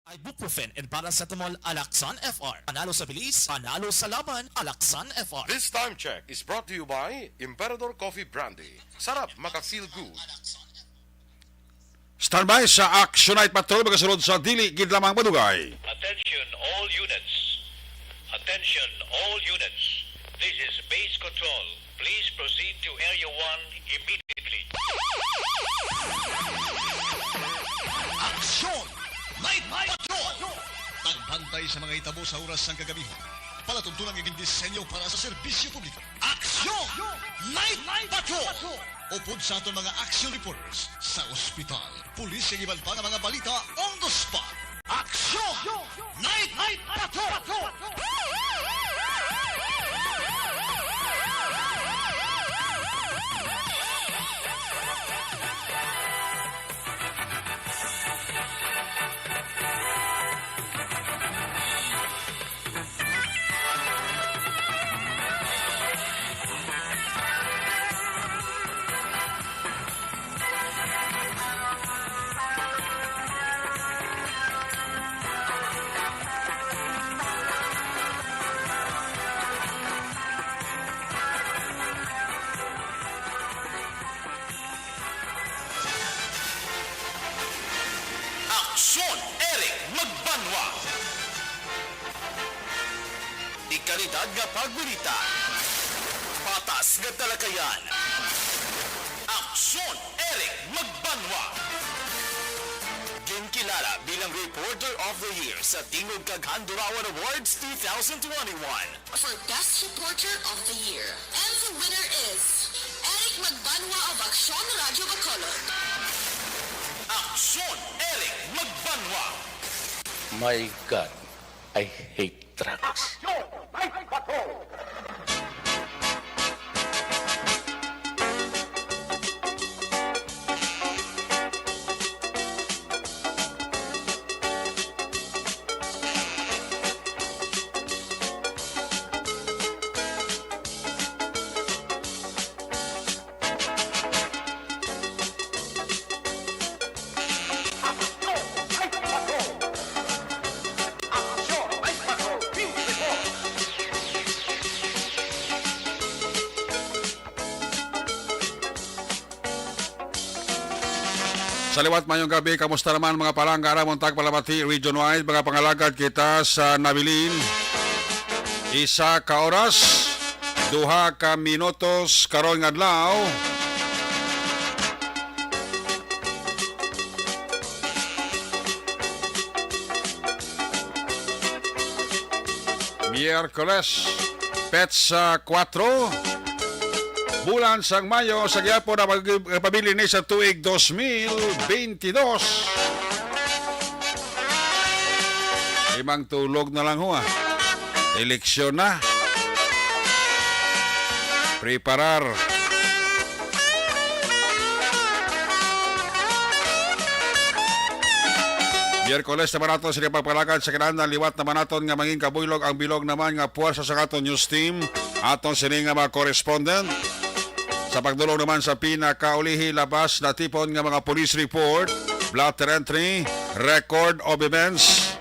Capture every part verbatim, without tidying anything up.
Ibuprofen and paracetamol, Alaxan F R. Panalo sa bilis, panalo sa laban, Alaxan F R. This time check is brought to you by Emperador Coffee Brandy. Sarap maka-feel good. Standby sa Action Night Patrol, magasunod sa dili gid lamang madugay. Attention all units. Attention all units. This is Base Control. Please proceed to Area one immediately. Action Night Patrol! Pagbantay sa mga hitabo sa oras sang kagabi. Palatuntunan nga gindisenyo para sa serbisyo publiko. Action Night Patrol! Upod sa aton mga action reporters sa ospital, pulis, kag iban pa nga mga balita on the spot. Action Night Patrol! Aksyon, Eric Magbanwa. Di kalidad nga pagbalita. Patas nga talakayan. Aksyon, Eric Magbanwa. Ginkilala bilang Reporter of the Year sa Tingog kag Handurawan Awards two thousand twenty-one. For Best Reporter of the Year. And the winner is Eric Magbanwa of Aksyon Radyo Bacolod. Aksyon, Eric Magbanwa. My God, I hate drugs. Sa liwat, mayong gabi. Kamusta naman, mga palangga, namon tagpalamati region-wide, mga pangalagad kita sa nabilin? Isa ka oras, duha ka minutos karon nga adlaw. Miyerkules, petsa kuwatro, bulan sang Mayo, sa gihapon na pag-, pabilin ni sa tuig dos mil benti dos. Limang tulog na lang ho, ah. Eleksyon na. Preparar. Miyerkules naman naton sini pagpalakad sa kinahanglan. Liwat naman naton nga mangin kabuylog ang bilog naman nga puwersa sa aton news team. Aton sini nga mga correspondent. Sa pagdulong naman sa pinakaulihi, labas natipon nga mga police report, blotter entry, record of events,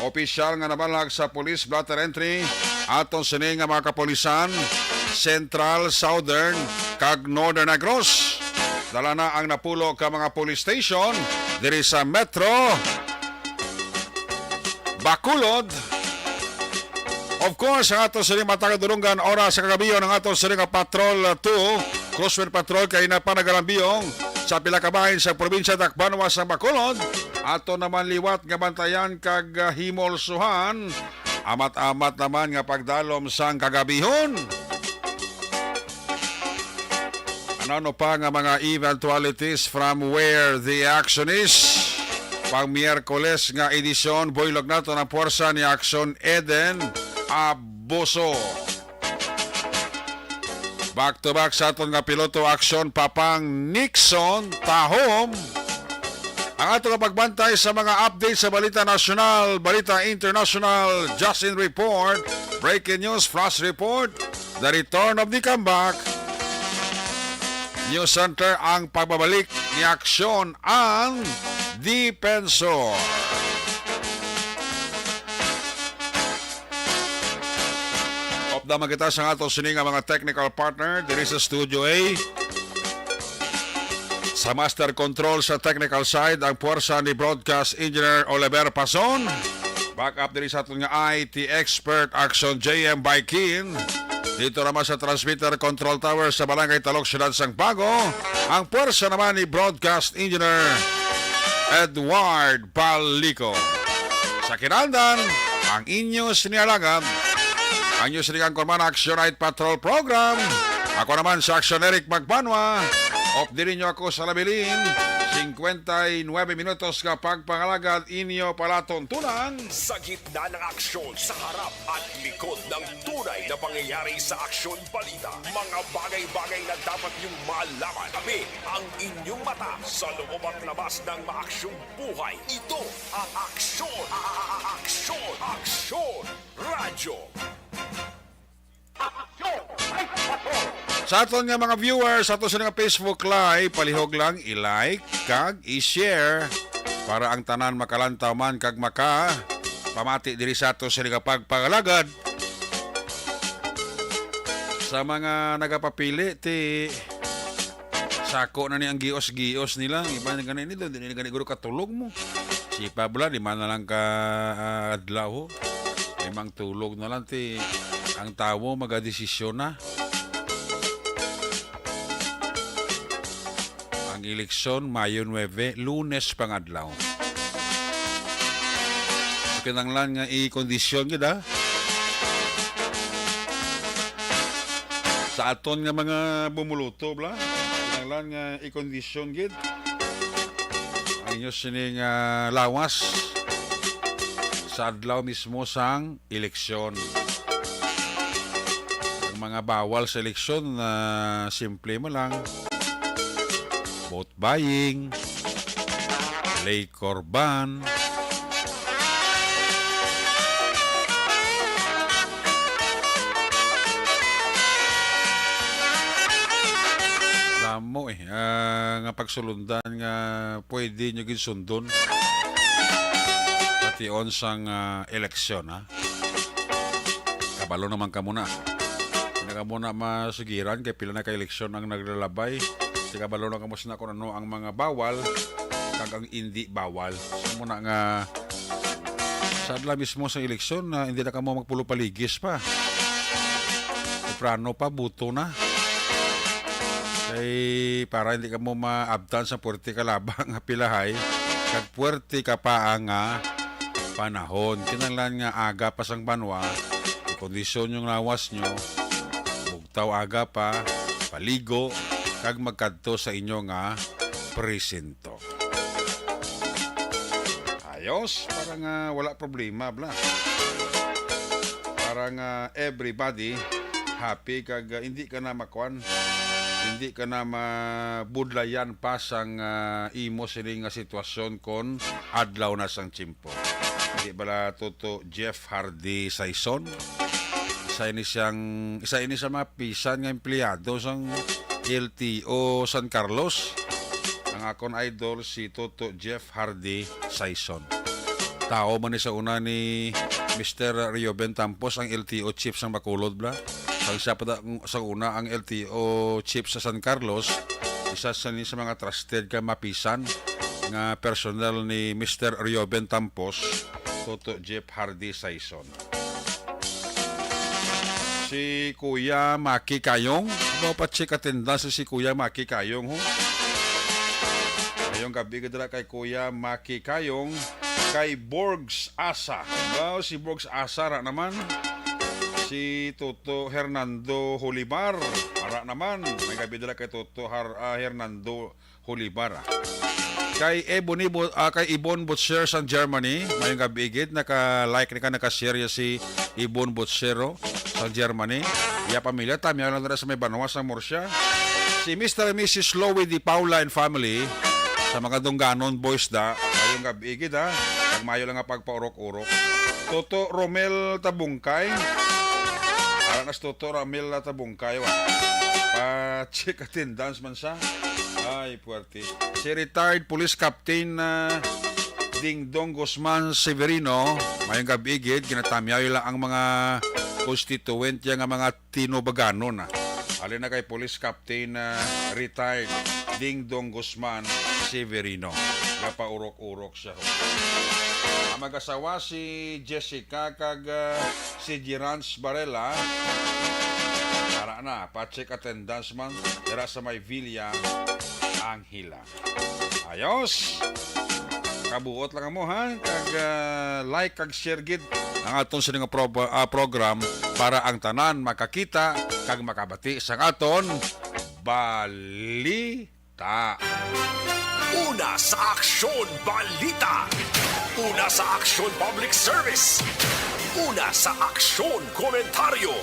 opisyal nga nabalag sa police blotter entry, aton sini nga mga kapulisan, Central, Southern, kag Northern Negros. Dala na ang napulo ka mga police station diri sa Metro Bacolod. Of course, ang ato sini matag dulunggan oras sa kagabion, ang ato sini nga Patrol two, Crosswind Patrol, kay na pa nagalambiyong sa pila ka bahin sa probinsya Tacbanwa sa Bacolod. Ato naman liwat nga bantayan kag, ah, himulsuhan. Amat-amat naman nga pagdalom sang kagabihon. Ano pa nga mga eventualities from where the action is? Pang Miyerkules nga edisyon, buylog naton ang puwersa ni Action Eden Abuso. Back to back sa aton nga piloto, Action Papang Nixon Tahom. Ang ato nga pagbantay sa mga update sa balita nasyonal, balita international, Justin Report, breaking news, flash report, the return of the comeback. News Center, ang pagbabalik ni Aksyon ang Dipensor. Sama kita sa ato sini nga mga technical partner diri sa Studio A. Sa master control sa technical side, ang puwersa ni Broadcast Engineer Oliver Pason. Back up diri sa aton nga I T expert, Action J M Baikin. Dito naman sa transmitter control tower sa Barangay Talok, Siyudad sang Bago, ang puwersa naman ni Broadcast Engineer Edward Balico. Sa kinandan, ang inyo sinialagan, ang inyo sinigang kurman, Action Night Patrol Program. Ako naman sa Action Eric Magbanwa. Update ninyo ako sa labilin. Singkwenta y nuebe minutos nga pagpangalagad, inyo palatuntunan. Sa gitna ng aksyon, sa harap at likod ng tunay na pangyayari sa Aksyon Balita, mga bagay-bagay na dapat niyong malaman. Kami ang inyong mata sa loob at labas ng maaksyong buhay. Ito ang Aksyon, a-, a-, a-, Aksyon, Aksyon Radyo. Sa aton nga mga viewers, sa ato sa nga Facebook Live, palihog lang i-like kag i-share para ang tanan makalantaw man kag maka pamati diri sa ato sa nga pagpangalagad. Sa mga nagapapili, ti sako na ni ang gios-gios nila. Iba na gani nito, di na gani guro katulog mo. Sipa bala, di man na lang ka, ah, adlaw, ho. Limang tulog na lang, ti ang tawo magadesisyon na. Ang eleksyon, Mayo nuebe, Lunes pangadlaw. So, kinahanglan nga i-kondisyon gid, ha? Sa aton nga mga bumuluto, bla, kinahanglan nga i-kondisyon gid ang inyo sining, ah, lawas sa adlaw mismo sang eleksyon. Ang mga bawal sa eleksyon, ah, simple mo lang. Vote buying, liquor ban. Damo eh, ah, nga pagsulundan nga pwede nyo gid sundon. Pati on sang, ah, eleksyon, ha? Kabalo naman kamo na. Hindi na kamo na masugiran kay pila na ka eleksyon ang naglalabay. Di kabalo na kamo sina kung ano ang mga bawal kag ang indi bawal. So, muna nga sa adlaw mismo sa eleksyon na hindi na kamo magpulo paligis pa. Temprano pa, buto na. Kay para hindi kamo maabtan sa puwerte ka labang nga pilahay, kag puwerte ka pa ang, ah, panahon. Kinahanglan nga aga pa sang banwa, i-kondisyon yung lawas nyo, bugtaw aga pa, paligo, kag magkadto sa inyo nga presinto. Ayos, para nga wala problema, bla. Para nga everybody happy kag, ah, hindi ka na makuan, hindi ka na mabudlayan pa sang, ah, imo sini nga sitwasyon kon adlaw na sang tiyempo. Hindi bala, Toto Jeff Hardy Saison? Isa ini siyang, isa ini sa mga pisan nga empleyado sang L T O San Carlos. Ang akon idol si Toto Jeff Hardy Saison. Tawo man ni sa una ni Mister Reuben Tampos, ang L T O chief sang Bacolod, bla. Sang siya pa da-, sa una ang L T O chief sa San Carlos, isa sa ni sa mga trusted ka mapisan nga personnel ni Mister Reuben Tampos, Toto Jeff Hardy Saison. Si Kuya Maki Kayong. Aba, pa-check attendance si Kuya Maki Kayong, ho. Ngayong gabi, kadala kay Kuya Maki Kayong, kay Borgs Asa. Wow, si Borgs Asa, ra naman. Si Toto Hernando Holibar, ara naman. May gabi dala kay Toto Har-, ah, Hernando Holibar, ah. Kay Ebony Bo-, ah, kay Ibon Butcher sang Germany, mayong gabi gid, naka-like ni ka, naka-share ya si Ibon Butchero sang Germany. Iya pamilya, tamyaw lang dira sa may banwa sang Murcia. Si Mister and Missus Louie Di Paula and family, sa mga Dungganon boys da, mayong gabi gid, ha. Kag mayo lang nga pagpaurok-urok. Toto Romel Tabungkay. Ara na si Toto Romel Tabungkay, wa. Pa-check attendance man sa. Ay, puwerte. Si retired Police Captain, ah, Dingdong Guzman Severino, mayong gabi gid, ginatamyaw lang ang mga constituent ya nga mga Tinubaganon na. Halin na kay Police Captain, ah, retired Dingdong Guzman Severino. Nga paurok-urok siya. Ang mag-asawa si Jessica kag, ah, si Gerance Barela. Ara na, pa-check attendance man dira sa may Villa Angela. Ayos. Kabuot lang mo, ha? Kag, ah, like kag share gid ang aton sini nga prob-, ah, program para ang tanan makakita kag makabati sang aton balita. Una sa aksyon, balita. Una sa aksyon, public service. Una sa aksyon, komentaryo.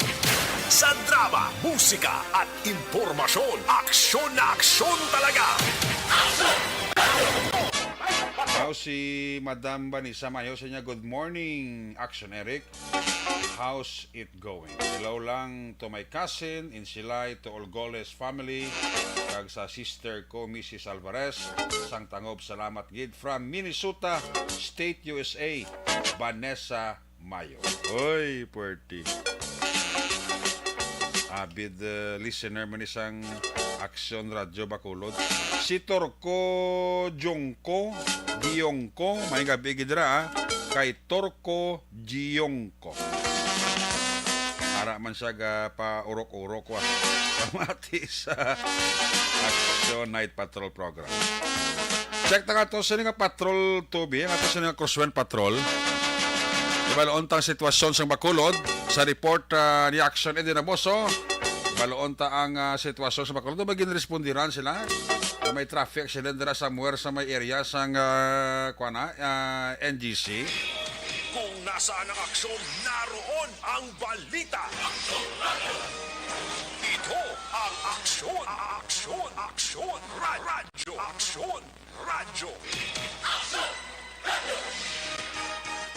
Sa drama, musika, at impormasyon, aksyon na aksyon talaga. Now, si Madam Vanessa Mayo sa niya, "Good morning, Action Eric. How's it going? Hello lang to my cousin, Insilay, to Olgoles family, kag sa sister ko, Missus Alvarez, sang tangob, salamat gid. From Minnesota State, U S A, Vanessa Mayo." Oy, puwerte. Avid, uh, listener man ni sang Aksyon Radyo Bacolod. Si Torco Jongco, Giyongco, may gabi gid ra, ah. Kay Torco Giyongco. Ara man siya ga paurok-urok, wa. Pamati sa Aksyon Night Patrol Program. Check na nga to, sino nga Patrol Tubi, nga to, sino nga Crosswind Patrol. Ibaloon ta ang sitwasyon sa Bacolod sa report, ah, ni Action Eddie Naboso. Ibaloon ta ang, ah, sitwasyon sa Bacolod. May ginrespondiran sila na may traffic accident dira somewhere sa may area sang, ah, kuwan na, ah, N G C. Kung nasaan ang aksyon, naroon ang balita. Ito ang Aksyon, Aksyon, Aksyon, Ra-, Radyo, Aksyon, Radyo.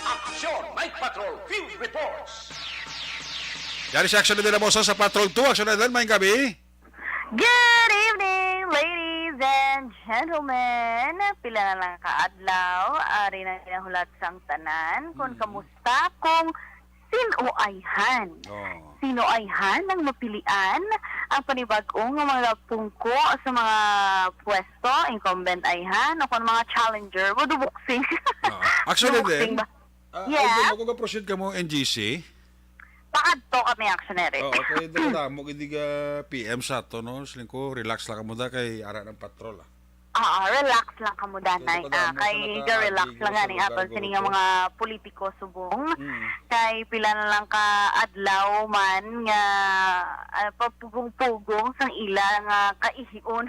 Aksyon Night Patrol Field Reports. Yari si Action Eddie Naboso sa Patrol two. Action Eddie, may gabi. Good evening, ladies and gentlemen. Pila na lang ka adlaw, ari na ginahulat sang tanan. Kung Mm. kamusta, kung sino-ayhan. Oh. Sino-ayhan ang mapilian ang panibag-o nga mga pungko sa mga pwesto, incumbent ayhan, o kung mga challenger, madubuksing. Oo. Actually, Dubuksing din, ba? Ah, Yes? Idol, kung ga-proceed ka mo, N G C? Pakadto kami, Action Eric. Oo, kay di ka damo, gid ka P M sa ato, no? Siling ko, relax lang kamo da, kay ara ng patrol, ah. Oo, relax lang kamo, Danay. Kay di ka Ah, damo kay sa ga-relax nakaagi lang sa gani lugar aton sini nga guto. Mga politiko subong. Mm. Kay pila na lang ka adlaw man nga, ah, papugong-pugong sang ila nga kaihion.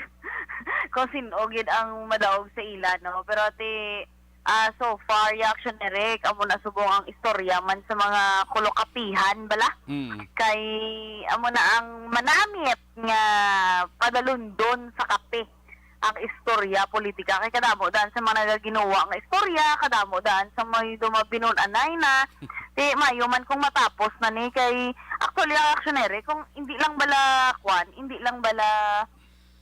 Kung sin-o gid ang madaog sa ila, no? Pero ti, ah, so far, ya, Action Eric, amo na subong ang istorya man sa mga kulukapihan, bala. Mm. Kay amo na ang manamit nga padalundon sa kape ang istorya politika. Kay kadamo daan sa mga nagaginawa nga istorya, kadamo daan sa may dumabinun-anay na. Di, mayo man kung matapos na ni kay, actually, ang Action Eric, kung hindi lang bala, kwan, hindi lang bala,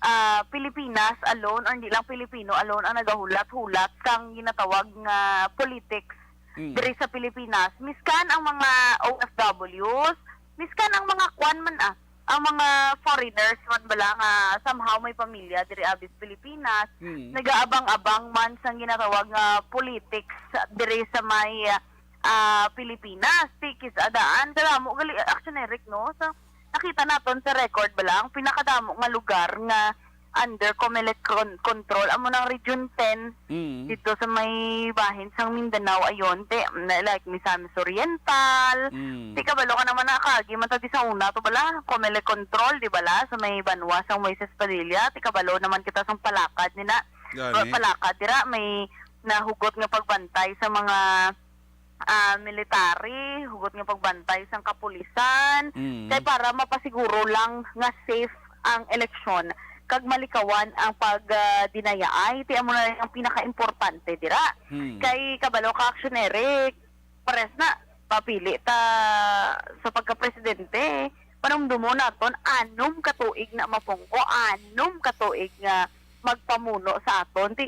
ah, Pilipinas alone or hindi lang Pilipino alone ang nagahulat-hulat sang ginatawag nga politics Mm. diri sa Pilipinas. Miskan ang mga O F Ws, miskan ang mga kwan man, ah, ang mga foreigners man bala nga somehow may pamilya diri abi sa Pilipinas, Mm. nagaabang-abang man sang ginatawag nga politics diri sa may, ah, Pilipinas. Ti kis-a daan, kadamo gali, Action Eric, no? So, nakita naton sa record bala, ang pinakadamo nga lugar nga under Comelec con-, control, amo nang Region ten, Mm. dito sa may bahin sang Mindanao, ayon, ti, na, like, Misamis Oriental, Mm. ti kabalo ka naman na kaagi man ta di sa una to bala, Comelec control, di bala, sa may banwa sang Moises Padilla, ti kabalo naman kita sang palakad nina, Gani. pa-, palakad dira, may nahugot nga pagbantay sa mga, ah, military, hugot nga pagbantay sang kapulisan, Mm. kay para mapasiguro lang nga safe ang eleksyon kag malikawan ang pag, ah, dinayaay, ti amo na lang ang pinakaimportante dira. Mm. Kay kabalo ka, Action Eric, pares na, papili ta sa pagka-presidente. Panumdumo naton, anom ka tuig na mapungko, anom ka tuig nga magpamuno sa aton. Ti,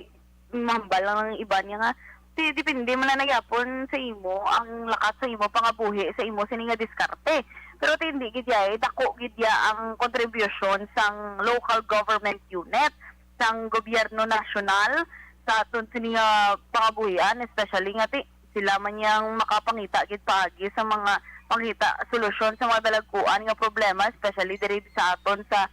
mahambal lang ang iban niya nga, Ti depende man na gyapon sa imo ang lakat sa imo pangabuhi sa imo sini nga diskarte. Pero ti hindi gid ya, eh, dako gid ya ang kontribusyon sang local government unit, sang gobyerno nasyonal sa aton sini nga pangabuhian, especially nga ti sila man yang makapangita gid paagi sa mga pangita solusyon sa mga dalagkuan nga problema, especially diri sa aton sa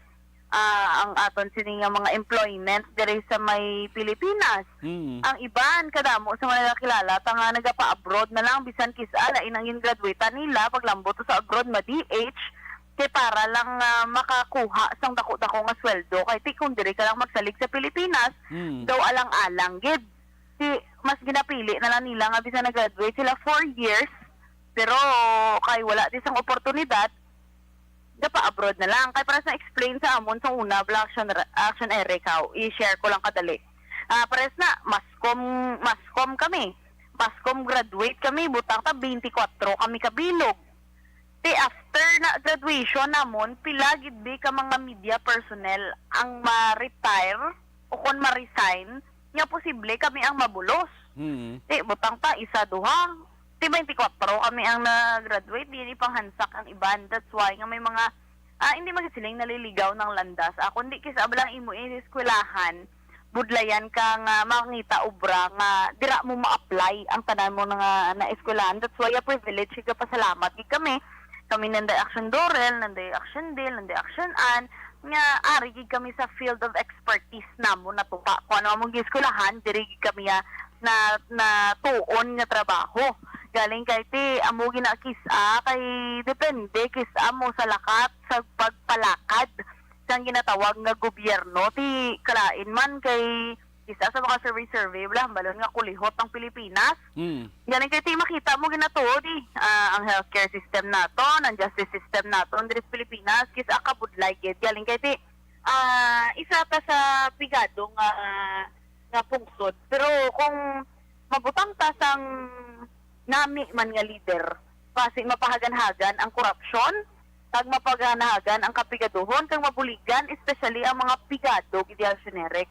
ah, ang aton sini nga mga employment diri sa may Pilipinas. Mm. Ang iban kadamo sa mga nagakilala ta nga nagapa-abroad na lang, bisan kis-a lain ang gin-graduate nila, paglambot sa abroad ma-D H kay para lang, ah, makakuha sang dako-dako nga sweldo. Kay ti kung diri ka lang magsalig sa Pilipinas, Mm. daw alang-alang gid. Ti mas ginapili na lang nila nga bisan nag-graduate sila four years, pero kay wala di sang oportunidad, gapa-abroad na lang. Kay para sa explain sa amon sa una, Black Action, Action Eric, how, i-share ko lang kadali. Ah, pares na, mascom, mascom kami. Mascom graduate kami, butang ta twenty-four kami kabilog. Ti after na graduation namon, pila gid bi ka mga media personnel ang ma-retire o kon ma-resign, nga posible kami ang mabulos. Mm. Ti butang ta isa, duha. Ti twenty-four kami ang nag-graduate, di ni panghansak ang iban. That's why nga may mga, ah, hindi magsiling naliligaw ng landas. Ah, kundi kis-a ba lang imo eskwelahan, budlayan ka nga makangita obra nga dira mo ma-apply ang tanan mo na nga na eskwelahan. That's why a privilege, kay gapasalamat gid kami. Kami nanday Action Dorel, nanday Action Dil, nanday Action Ann, nga ari gid kami sa field of expertise namo natupa. Kung ano among gieskwelahan, diri gid kami, ah, na, na tuon nga trabaho. Galing kay ti amo ginakis-a kay depende kis-a mo sa lakat sa pagpalakad sang ginatawag nga gobyerno. Ti kalain man kay kis-a sa mga survey-survey, wala hambalon nga kulihot ang Pilipinas. Mm. Galing kay ti makita mo ginatuo di, ah, ang healthcare system naton, ang justice system naton diri sa Pilipinas, kis-a kabudlay gid. Galing kay ti, ah, isa ta sa pigado nga, nga pungsod. Pero kung mabutang ta sang nami man nga lider, basi mapahaganhagan ang korupsyon, kag mapahaganhagan ang kapigaduhon, kag mabuligan, especially ang mga pigado gid ya, Action Eric.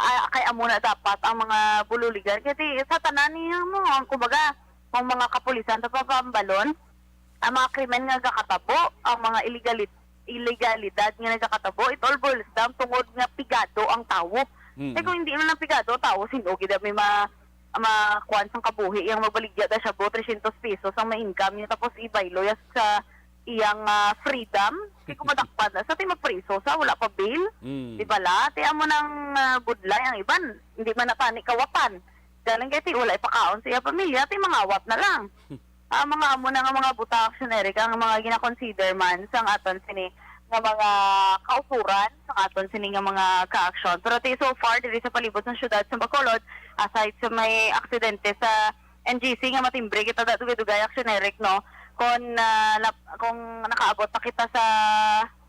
Ah, kay amo na dapat ang mga bululigan. Kay ti, sa tanan niya mo, ang kumbaga, ang mga kapulisan sa papambalon, ang mga krimen nga gakatabo, ang mga illegalit-, illegalidad nga nagakatabo, it all boils down tungod nga pigado ang tawo. Mm. Kay kung hindi man lang pigado ang tawo, sin-o gid may ma-, makuan sang kabuhi, yang magbaligya ta siya po trescientos pesos ang ma-income niya, tapos ibaylo ya sa iyang, ah, freedom. Kay kung madakpan na sa, ti magpriso sa, wala pa bail. Mm. Di ba la? Ti amo nang, ah, budlay ang iban. Hindi man natani kawatan. Galing kay ti wala ipakaon sa iya pamilya, ti mangawat na lang. Ah, mga amo na nga mga butang, Action Eric, ang mga gina-consider man sang aton sini nga mga kauturan, sang aton sini nga mga ka-action. Pero ti so far, diri sa palibot sang syudad sa Bacolod, aside sa may aksidente sa N G C nga matimbre kita da dugay-dugay, Action Eric, no? Kon, ah, nap-, kung nakaabot pa kita sa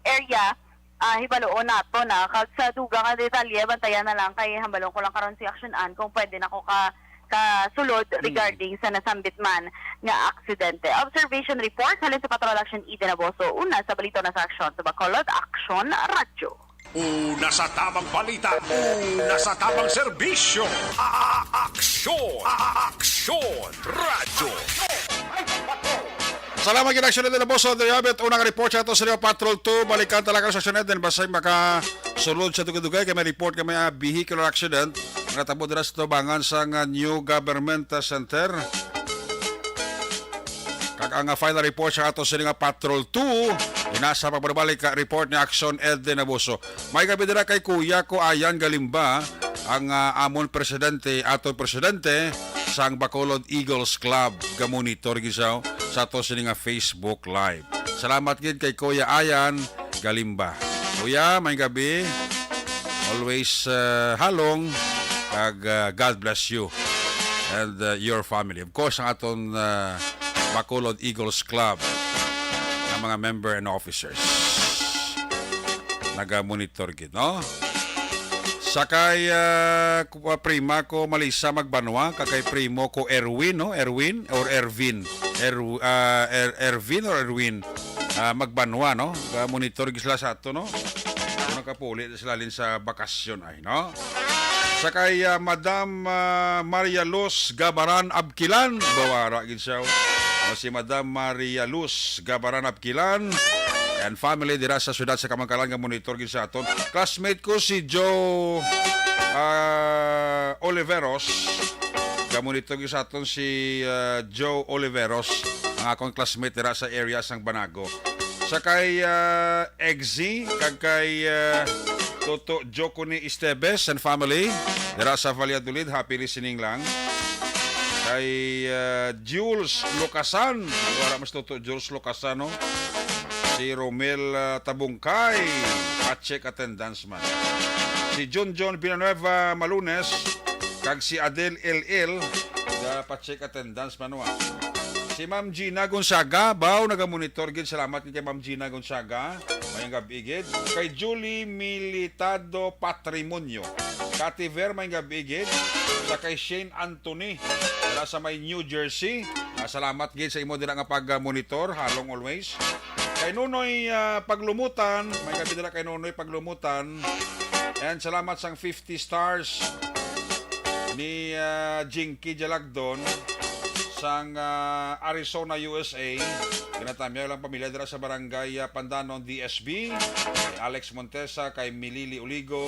area, ah, hibaluon nato na. Kag sa dugang nga detalye, bantayan na lang kay hambalon ko lang karon si Action Ann kung pwede na ko ka, kasulod Mm. regarding sa nasambit man nga aksidente. Observation report halin sa Patrol Action Eden Aboso. Una sa balita na sa aksyon sa Bacolod, Action Radyo. Una sa tamang balita, una sa tamang serbisyo. A-, a-, aksyon, a-, a-, aksyon, radyo. Salamat gid, Action Eden Aboso. There you have it. Unang report sa ato sa Patrol two. Balikan talaga sa Action Eden. Basay makasulod sa dugay-dugay kay may report kami, ah, vehicular accident. Natabo dira sa tubangan sa nga New Government, ah, Center. Kag ang, ah, final report sa ato sini nga Patrol two, inasa pagbalik ka report ni Action Eden Aboso. May gabi dira kay Kuya ko Ayan Galimba, ang, ah, amon presidente, aton presidente sang Bacolod Eagles Club, ga-monitor gid sa, sa ato sini nga Facebook Live. Salamat gid kay Kuya Ayan Galimba. Kuya, may gabi. Always, uh, halong. Kag, uh, God bless you and, uh, your family. Of course, ang aton, uh, Bacolod Eagles Club, ang mga member and officers. Naga-monitor gid, no? Sa kay, uh, ku-, uh, prima ko Malisa Magbanwa, kag kay primo ko Erwin, no? Erwin or Ervin? Er-, uh, Er-, Ervin or Erwin? Ah, Magbanwa, no? Ga-monitor gid sila sa ato, no? Kung nakapuli sila halin sa bakasyon ay, no? Sa kay, ah, Madam, ah, Maria Luz Gabaran Abkilan. Bawara gid siya, oh. O, si Madam Maria Luz Gabaran Abkilan and family dira sa siyudad sa Kamankalan nga monitor gid sa aton. Classmate ko si Joe, ah, Oliveros. Nga monitor gid sa aton si, ah, Joe Oliveros, ang akong classmate dira sa area sang Banago. Sa kay, ah, Eggsy, kag kay, ah, Toto Jocony Esteves and family, dira sa Valladolid, happy listening lang. Kay, ah, Jules Locasan, wala mas Toto Jules Locasan, no? Si Romel, ah, Tabungkay, pa-check attendance man. Si John John Villanueva Malunes, kag si Adel L L, ga pa-check attendance man, wa. Si Ma'am Gina Gonzaga, baw, nagamonitor gid. Salamat gid kay Ma'am Gina Gonzaga. Mayong gabi gid. Kay Julie Militado Patrimonio. Kati Ver, mayong gabi gid. Sa kay Shane Anthony, dira sa may New Jersey. Ah, salamat gid sa imo dira nga pag-monitor. Halong always. Kay Nonoy, ah, Paglumutan, mayong gabi dira kay Nonoy Paglumutan. And salamat sang fifty stars ni, ah, Jinky Jalagdon sang, ah, Arizona, U S A. Ginatamyaw lang pamilya dira sa barangay, ah, Pandanon, D S B. Kay Alex Montesa, kay Milili Uligo,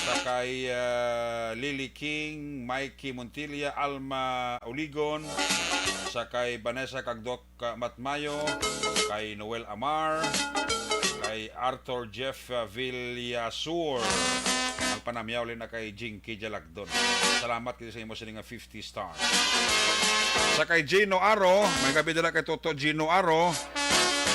sa kay, ah, Lily King, Mikey Montilla, Alma Uligon, sa kay Vanessa Kagdok, ka Matmayo, kay Noel Amar, kay Arthur Jeff, uh, Villasur. Magpanamyaw lang na kay Jinky Jalagdon. Salamat gid sa imo sini nga fifty stars. Sa kay Gino Aro, mayong gabi dira kay Toto Gino Aro.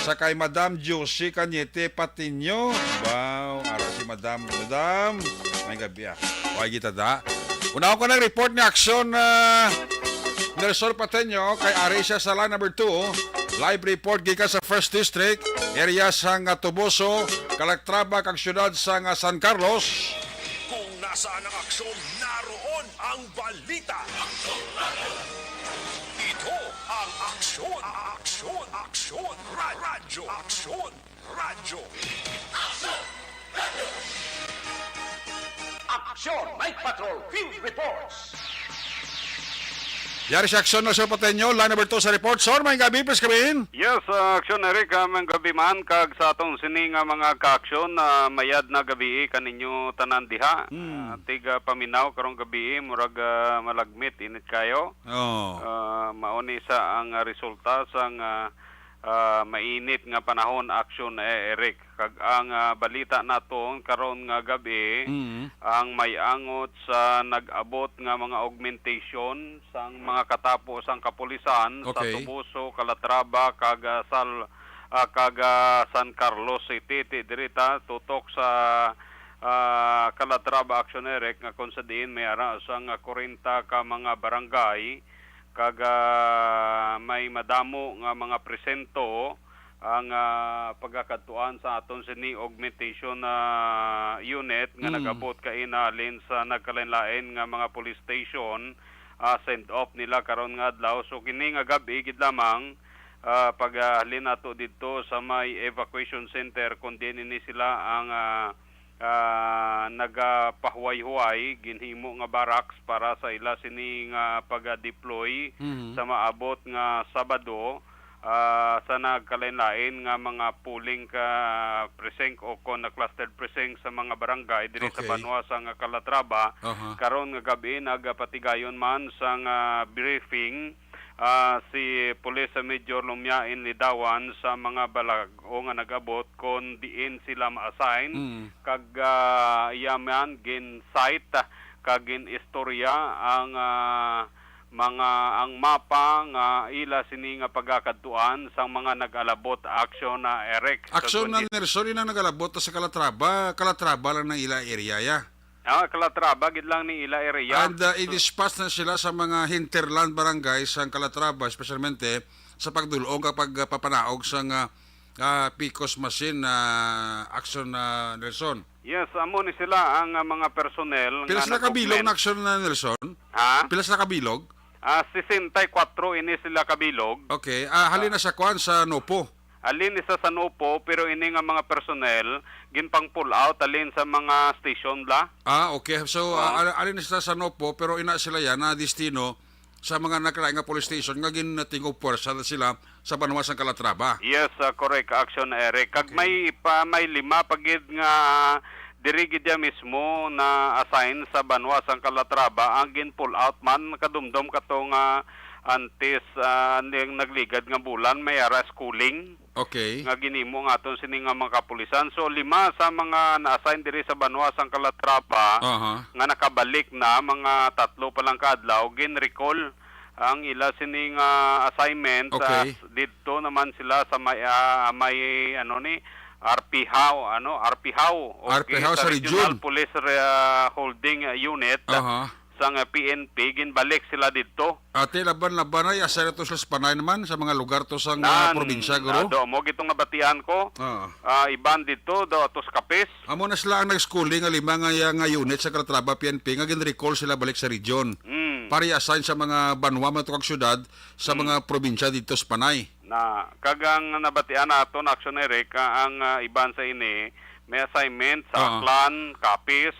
Sa kay Madam Josie Cañete Patiño. Wow, ara si Madam. Madam, mayong gabi, ah. Okay, kita da. Una ko ng report ni Aksyon, ah, Nelson Pateño, kay ari siya sa line number two. Live report gikan sa First District, area sang, ah, Toboso, Calatrava, kag siyudad sang, ah, San Carlos. Kung nasaan ang aksyon, naroon ang balita. Ito ang Aksyon, Aksyon, Aksyon, Ra-, Radyo, Aksyon. Radyo. Aksyon Night Patrol Field Reports. Yari si Aksyon Nelson Pateño, line number two sa report. Sir, may gabi, please come in. Yes, uh, Aksyon Eric, uh, may gabi man, kag sa atong sini nga mga kaaksyon, uh, mayad na gabi kaninyo tanan diha. Hmm. Uh, tig, uh, paminaw karong gabi, murag, uh, malagmit, init kayo. Oh. Uh, mao ni sa ang, uh, resulta sang, uh, ah, mainit nga panahon, Aksyon, eh, Eric. Kag ang, ah, balita naton karon nga gabi, Mm. ang may angot sa nag-abot nga mga augmentation sang mga katapo sang kapulisan sa Okay. Toboso, Calatrava, kag, ah, Sal-, ah, kag, ah, San Carlos City. Ti diri ta tutok sa, ah, Calatrava, Aksyon, Eric, nga kung sa diin may ara sang, ah, kwarenta ka mga barangay kag, ah, may madamo nga mga presento ang, ah, pagakadtuan sa aton sini augmentation, ah, unit nga Mm. nag-abot kaina halin sa nagkalain-lain nga mga police station, ah, send off nila karon nga adlaw. So, kini nga gab-i gid lamang, ah, pag, ah, halin nato didto sa may evacuation center, kung diin ini sila ang, ah, ah, nagapahuway-huway, ginhimo nga barracks para sa ila sini nga pag-deploy Mhm. sa maabot nga Sabado, ah, sa nagkalain-lain nga mga polling ka precinct o kon na clustered precinct sa mga barangay diri sa Okay. banwa sa nga Calatrava. Aha. Karon nga gabi, nagapatigayon man sa nga briefing ah, si Police Major Lumiain Lidawan sa mga balago nga nag-abot kon diin sila ma-assign, Mm. kag, ah, iya man gin-cite, ah, kag gin-istorya ang, ah, mga, ang mapa nga ila sini nga pagakadtuan sang mga nag-alabot, Aksyon, ah, Eric. Sa Aksyon na, Gunit. Nelson, inang nag-alabot sa Calatrava, Calatrava lang na ila area, ya. Ah, Calatrava gid lang ni ila area. And, uh, So, i-dispatch na sila sa mga hinterland barangay sang Calatrava, espesyalmente sa pagdul-ong kag pagpapanaog sang, uh, uh, Picos machine, uh, Aksyon, uh, Nelson. Yes, amo ni sila ang, uh, mga personnel Pila nga sila kabilog nag-augment. Na Aksyon, uh, Nelson? Ha? Pila sila kabilog? Ah, sesenta y cuatro ini sila kabilog. Okay. Ah, halin na sa kwan, sa Nopo. alin ni sa Sanopo, pero ini nga mga personnel, ginpang-pull out, alin sa mga station bla. Ah, okay. So, ah, Oo. al-, alin ni sa Sanopo, pero ina sila yan na destino sa mga nakalain nga police station nga ginatingob puwersa na sila sa banwa sang Calatrava. Yes, ah, correct, Action Eric. Kag Okay. may pa, may lima pa gid nga diri gid ya mismo na assign sa banwa sang Calatrava ang gin-pull out man, kadumdom kato nga antes, ah, ning nagligad nga bulan, may ara schooling Okay. nga ginhimo nga aton sini nga mga kapulisan. So, lima sa mga na-assign diri sa banwa sang Calatrava Aha. nga nakabalik na, mga tatlo pa lang ka adlaw, gin-recall ang ila sini nga assignment. Okay. Ah, didto naman sila sa may, ah, may, ano ni, Arpihaw, ano, Arpihaw. Okay, Arpihaw sa sa Regional region. Police Re-, ah, Holding, ah, Unit, ah, Aha. sang, ah, P N P, ginbalik sila didto. Ate, laban, laban ay, asay na to sila sa Panay naman, sa mga lugar to sa, ah, Nan, probinsya, guro? Ado, mo gitong nabatian ko. Ah. Ah, iban didto, daw atos Capiz. Amo na sila ang nag-schooling nga lima nga, nga unit sa Calatrava P N P nga gin-recall sila balik sa region. Mm. Para i-assign sa mga banwa, mga tukang syudad, sa Mm. mga probinsya dito sa Panay. Na, kag ang nabatian naton, Action Eric, ah, ang, ah, iban sa ini, may assignment sa Oo. Aklan, Capiz,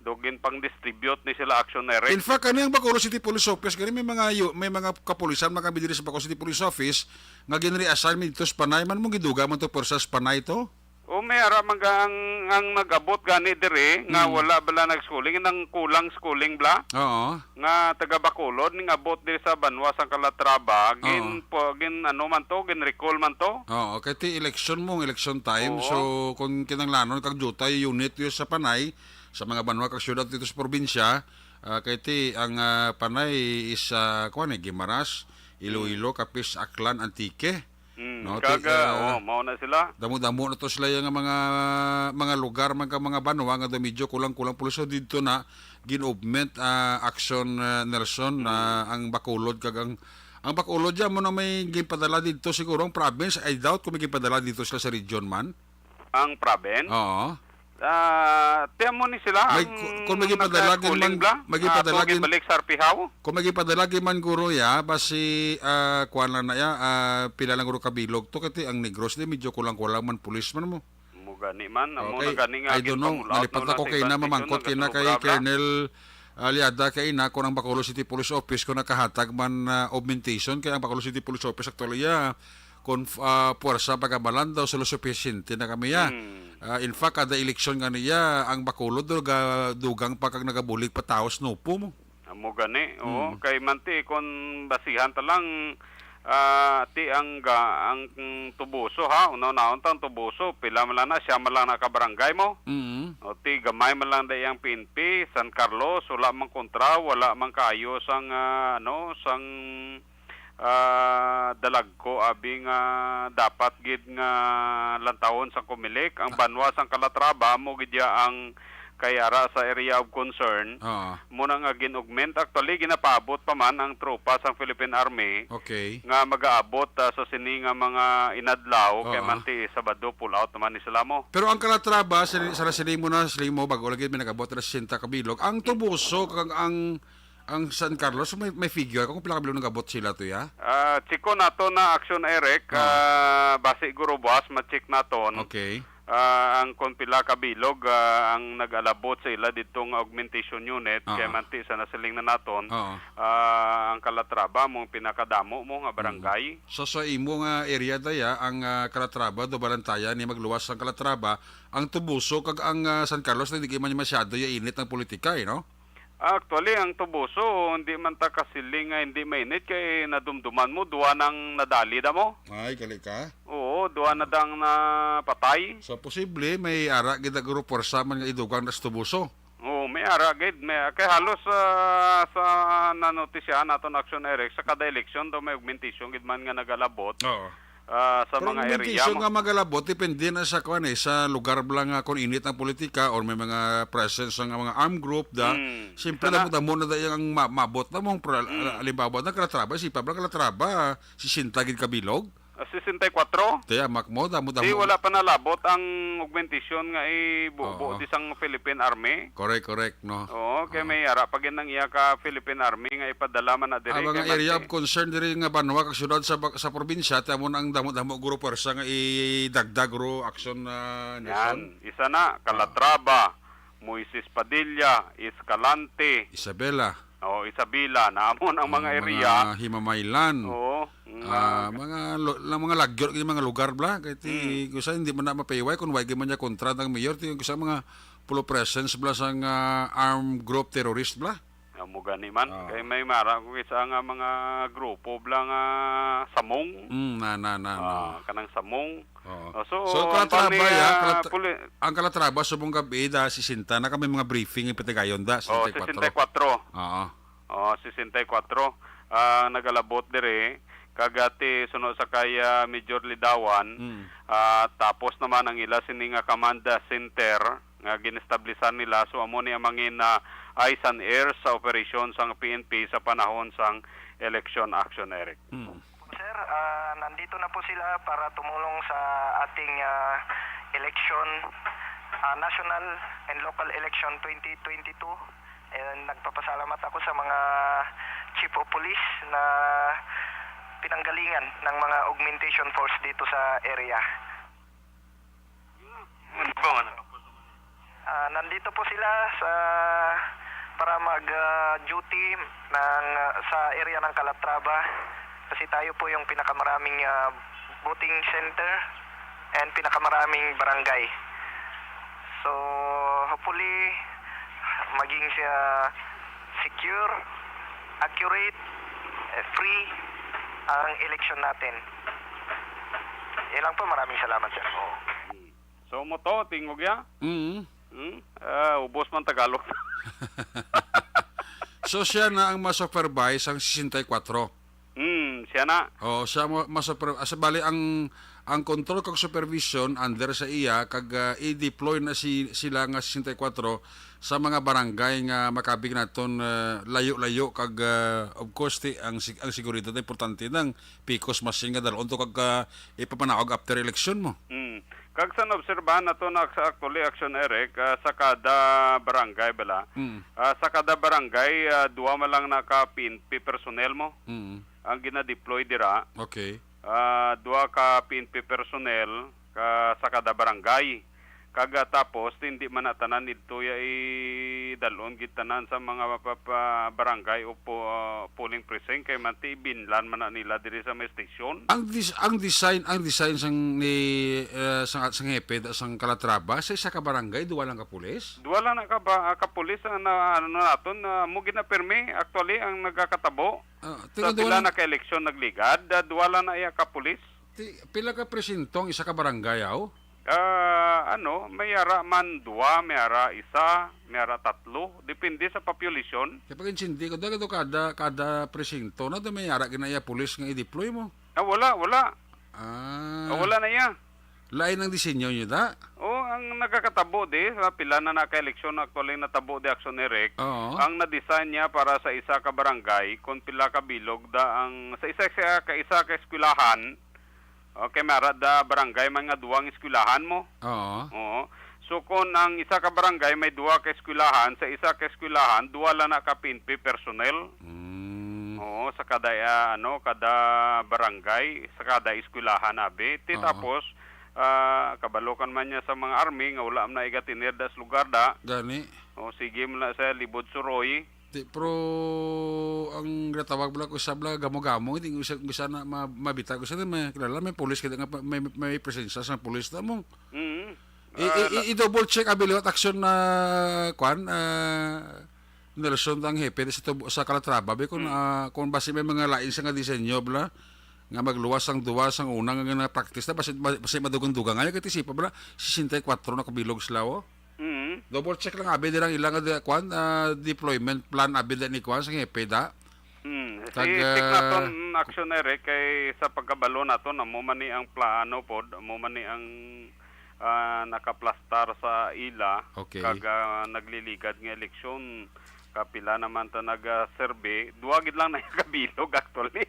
daw ginpang-distribute ni sila, Action Eric. In fact, kani ang Bacolod City Police Office, gani may mga yu-, may mga kapulisan, mga diri sa Bacolod City Police Office, nga gin-reassign mi dito sa Panay, man mong giduga man to, pwersa sa Panay to? O, may ara man ga ang, ang nag-abot gani diri, nga Mm. wala bala nag-schooling, nang kulang schooling bala, Oo. nga taga Bacolod, ning abot diri sa banwa sang Calatrava, Oo. gin-, po, gin-, ano man to, gin-recall man to. Oo, kay ti election mo, election time. Oo. So, kung kinahanglanon kag duty unit yo sa Panay, sa mga banwa kag syudad dito sa probinsya, ah, kay ti ang, ah, Panay is, ah, kuwan eh, Guimaras, Iloilo, Mm. Capiz, Aklan, Antique. Mm, No, kag, ti, ah, ah, oh, mao na sila. Damo-damo na to sila yung mga, mga lugar, mga, mga banwa nga daw medyo kulang-kulang pulis. So, dito na gin-augment, ah, Action, ah, Nelson, na Mm. ang Bacolod kag ang, ang Bacolod dyan mo na may ginpadala dito siguro ang province. I doubt kung may ginpadala dito sila sa region man. Ang province? Oo. Ah, tiyan mo ni sila May ang ku-, kung may gipadala gid nagka-schooling man, bla? May Ah, gipadala ato gid ginbalik sa Arpihaw? Kung may gipadala gid man, guro, ya, basi, ah, kuwan lang na, ya, ah, pila lang, guro, kabilog to, kati ang Negros, di, medyo kulang-kulang man, pulis man mo. Mo gani man, amo Okay. na gani nga I don't know. Ginpamulaot Nalipat na lang ako sa kay iban na, station, mamangkot kay na kay nagkatulog-ra bla. Colonel Aliada kay na kung ang Bacolod City Police Office kung nakahatag man, ah, augmentation, kay ang Bacolod City Police Office actually, ya, kung, ah, puwersa pagabalan daw, sila supisiyente na kami, ya. Hmm. Ah, in fact, kada eleksyon nga niya, ang Bacolod, duga-, dugang pa kag nagabulig pa taos nupo mo. Amo gani, oo. Mm. Kay manti, kung basihan ta lang, ah, ti ang ga-, ang, mm, Toboso, ha, una-unahon ta ang Toboso, pila man lang na, siya man lang na ka barangay mo. Mm. O ti, gamay man lang da ang P N P, San Carlos, wala man kontra, wala man kaayo sang, ah, ano, sang, ah, dalagko, abi nga dapat gid nga lantawon sang Comelec. Ang Ah. banwa sang Calatrava, mo gid ya ang kay ara sa area of concern, Oo. mo na nga gin-augment. Actually, ginapaabot pa man ang tropa sang Philippine Army Okay. nga mag-aabot, ah, sa sini nga mga inadlaw, kay Oo. manti Sabado, pull out naman ni sila mo. Pero ang Calatrava, sili-, sa siling mo na, siling mo, bago lagi may nag-abot na sesenta kabilog. Ang Toboso, kag ang, ang San Carlos, may, may figure ka kung pila kabilog nag-abot sila to, ya? Ah, chiko nato na Action Eric, Oo. ah, basi guro buwas, ma-check naton. Okay. Ah, ang kung pila ka bilog, ah, ang nag-alabot sa ila didto nga augmentation unit, Aha. kay manti sa nasiling na naton, Oo. ah, ang Calatrava mo ang pinakadamo mo nga Mm. barangay. So, sa imo nga area daya, ang, ah, Calatrava, do Balantayan, ni magluwas ang Calatrava, ang Toboso kag ang, ah, San Carlos, hindi man masyado ya init ang politika, eh, no? Actually, ang Toboso, hindi man ta kasiling nga hindi mainit kay nadumduman mo, duwa nang nadali da mo. Ay, gali ka? Oo, duwa na dang napatay. So, posible, may ara gid na guro puwersa man nga idugang na sa Toboso. Oo, may ara gid. May, kay halos, ah, sa nanotisyahan naton Action Eric, sa kada eleksyon daw may augmentation gid man nga nagalabot. Oo. ah, sa Pero mga kung area augmentation mo. nga magalabot, depende na sa, kuwan eh, sa lugar lang nga kung init ang politika or may mga presence ng mga armed group da. Mm. Siyempre, Sana damo-damo na dahil ang ma-, mabot na mong pro-, Mm. halimbawa na Calatrava, si Pablo Calatrava, sesenta gid kabilog. Ah, sesenta y kuatro? Tiya, mak mo, damo-damo. Di, wala pa nalabot ang augmentation nga ibubo Oo. di sang Philippine Army. Correct, correct, no? Oo, kay Oo. may ara pa gid ang iya ka Philippine Army nga ipadala man na diri Ang mga kay area magti- of concern diri nga banwa kag syudad sa ba-, sa probinsya, ti amo na ang damo-damo guro pwersa nga idagdag ro action, ah, Nelson. Yan. Isa na, Ah. Calatrava, Moises Padilla, Escalante. Isabela. Oh, Isabela, na amo ang mga Ah, mga area. Himamaylan. Oo, nga Ah, mga lo-, lang mga lagyo, yung mga lugar bla. Kay ti, Mm. kusa hindi man na mapahiway kung why man niya kontra ng mayor, ti, kusa mga full presence bla sang, ah, armed group terrorist bla. Amo gani man. Ah. Kay may mara ko isa nga mga grupo bla nga samong. Mm, na, na, na, na. Ah, kanang samong. Oo. Oh, so, So, ang Calatrava, bang ni, ya, ah, Calatra-, puli- ang Calatrava, subong gabi, da, sesenta na kami mga briefing yung patigayon, da, Oh, sesenta y kuatro. sesenta y kuatro. Oo. Oh, sesenta y kuatro. Ah, nagalabot diri, kag ati suno sa kay, ah, Major Lidawan, Mm. ah, tapos naman ang ila sini nga command center nga ginestablisan nila. So, amo ni ang mangin, ah, eyes and ears sa operasyon sang P N P sa panahon sang election action, Eric. Mm. Sir, ah, nandito na po sila para tumulong sa ating, ah, election, ah, national and local election twenty twenty-two. And nagpapasalamat ako sa mga chief of police na pinanggalingan ng mga augmentation force dito sa area. Ah, nandito po sila sa, para mag, ah, duty ng, ah, sa area ng Calatrava. Kasi tayo po yung pinakamaraming, ah, voting center and pinakamaraming barangay. So, hopefully, maging siya secure, accurate, eh, free ang election natin. Yan lang po. Maraming salamat, sir. So, mo to, tingog ya? Mm. Hmm? Ah, ubos man Tagalog. So, siya na ang ma-supervise ang sesenta y kuatro. Hmm, siya na. Oo, siya mo, ma-super-, ah, sa bali, ang, ang control kag supervision under sa iya, kag, ah, i-deploy na si, sila nga sesenta y kuatro sa mga barangay nga makabig naton, ah, layo-layo, kag, ah, of course, ti, ang sig-, ang seguridad na importante nang picos machine nga dalon to kag, ah, ipapanaog after election mo. Hmm. Kag sa naobserbahan nato na sa actually, Action Eric, ah, sa kada barangay bala, Mm. ah, sa kada barangay, ah, duha man lang na ka P N P personnel mo Mm. ang gina-deploy dira. Okay. Ah, duha ka P N P personnel ka, sa kada barangay. Kag, ah, tapos, hindi man na tanan didto ya idalon gid tanan sa mga pa-, pa-, barangay o po-, ah, polling precinct, kay manti binlan man na nila diri sa may station. Ang dis-, ang design, ang design sang ni, eh, sang, sang hepe, da-, sang Calatrava, sa isa ka barangay, duha lang ka pulis? Duha lang na ka ba, ka pulis ang na, ano naton, na mo ginapirmi, actually, ang nagakatabo. Ah, Sa tingnan duha pila lang na ka eleksyon nagligad, ah, duha lang na iya ka pulis. Ti-, pila ka presinto ang isa ka barangay, aw? Ah, ano, may ara man duha, may ara isa, may ara tatlo. Depende sa population. Kaya pag-intindi ko, dahil ito kada, kada presinto na, doon may ara ginaya pulis nga i-deploy mo. Ah, wala, wala. Ah. Ah, wala na iya. Lain ang disenyo nyo, da? Oh, ang nagakatabo di, sa pila na naka-eleksyon actually natabo di, Action Eric, Oo. ang na-design niya para sa isa ka barangay, kung pila ka bilog da ang, sa isa, sa ka isa ka eskwelahan, okay, may ara da barangay, may nga duwang eskwelahan mo. Oo. Oo. So, kung ang isa ka barangay may duwa ka eskwelahan, sa isa ka eskwelahan, duwa lang na ka P N P personnel. Mm. Oo, sa kada, ah, ano, kada barangay, sa kada eskwelahan, abi. Ti Oo. tapos, ah, kabalo ka man niya sa mga army nga wala man na igatinir da sa lugar da. Gani. O, sige man na sa libod suroy. Ti, pero ang ginatawag bala ko sa bala gamo-gamo, hindi ko sa, ko sa na ma-, mabita ko sa na may kilala, may pulis kita nga pa-, may, may presensya sa pulis na mo. Mm. I, i, Ah, i, i-double check abi liwat action na, kwan, ah, Nelson, ang hepe sa tubo, sa Calatrava, be, kung, Mm. ah, kung basi may mga lain sa nga disenyo, bala, nga magluwas ang duwa, sang una nga na-practice na, basi, basi madugang-dugang nga, kaya tisipa, bala, sesenta y kuatro na kabilog sila, oh. Mm. Double check lang, abi, dirang ilang, ah, kwan, ah, deployment plan, abi, da ni kwan, sa hepe, da. Mm. Kag, I-check ah, naton, Action Eric, kay sa pagkabalo naton, amo man ni ang plano pod, amo man ni ang, ah, nakaplastar sa ila, Okay. kag, ah, nagliligad nga eleksyon, kapila naman ta nag-survey, duwa gid lang na kabilog actually.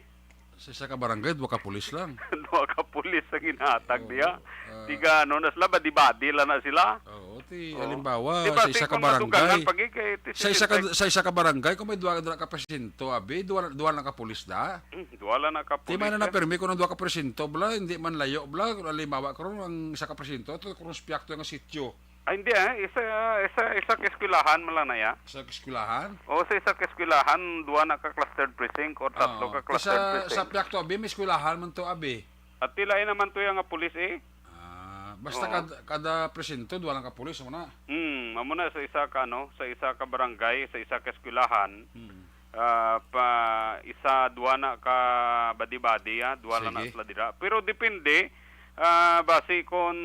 Sa isa ka barangay, duha ka pulis lang. Duha ka pulis ang ginhatag Oo, diya. Ah. Tiga ano na sila, badi-badi lang na sila. Oo, ti, Oo. halimbawa, Di ba, sa isa si ka kung madugangan barangay, pag ikay, ti sa isa ka, sige, sa isa ka barangay, kung may duha, duha ka presinto, abi, duha, duha lang ka pulis da. Hmm, duha lang na ka Ti pulis, man na eh. Permi kung ang duha ka presinto, bla, hindi man layo, bla, kung halimbawa, kung ang isa ka presinto, to, kung spiyakto nga sityo. Ay, hindi, eh. Isa, isa, isa ka eskwelahan man lang na ya. Sa eskwelahan? O, sa isa ka eskwelahan, duha na ka clustered precinct or tatlo Oo. ka Ti clustered sa, precinct. sa Piakto, abi, may eskwelahan man to, abi. At tila, eh, naman to yung nga pulis, eh. Ah, basta Oo. kad-, kada presinto, duha lang ka pulis, amo na. Hmm, amo na sa isa ka, ano, sa isa ka barangay, sa isa ka eskwelahan, Hmm. ah, pa isa, duha na ka badi-badi, ah, duha lang na Sige. sila dira. Pero depende, ah, basi kon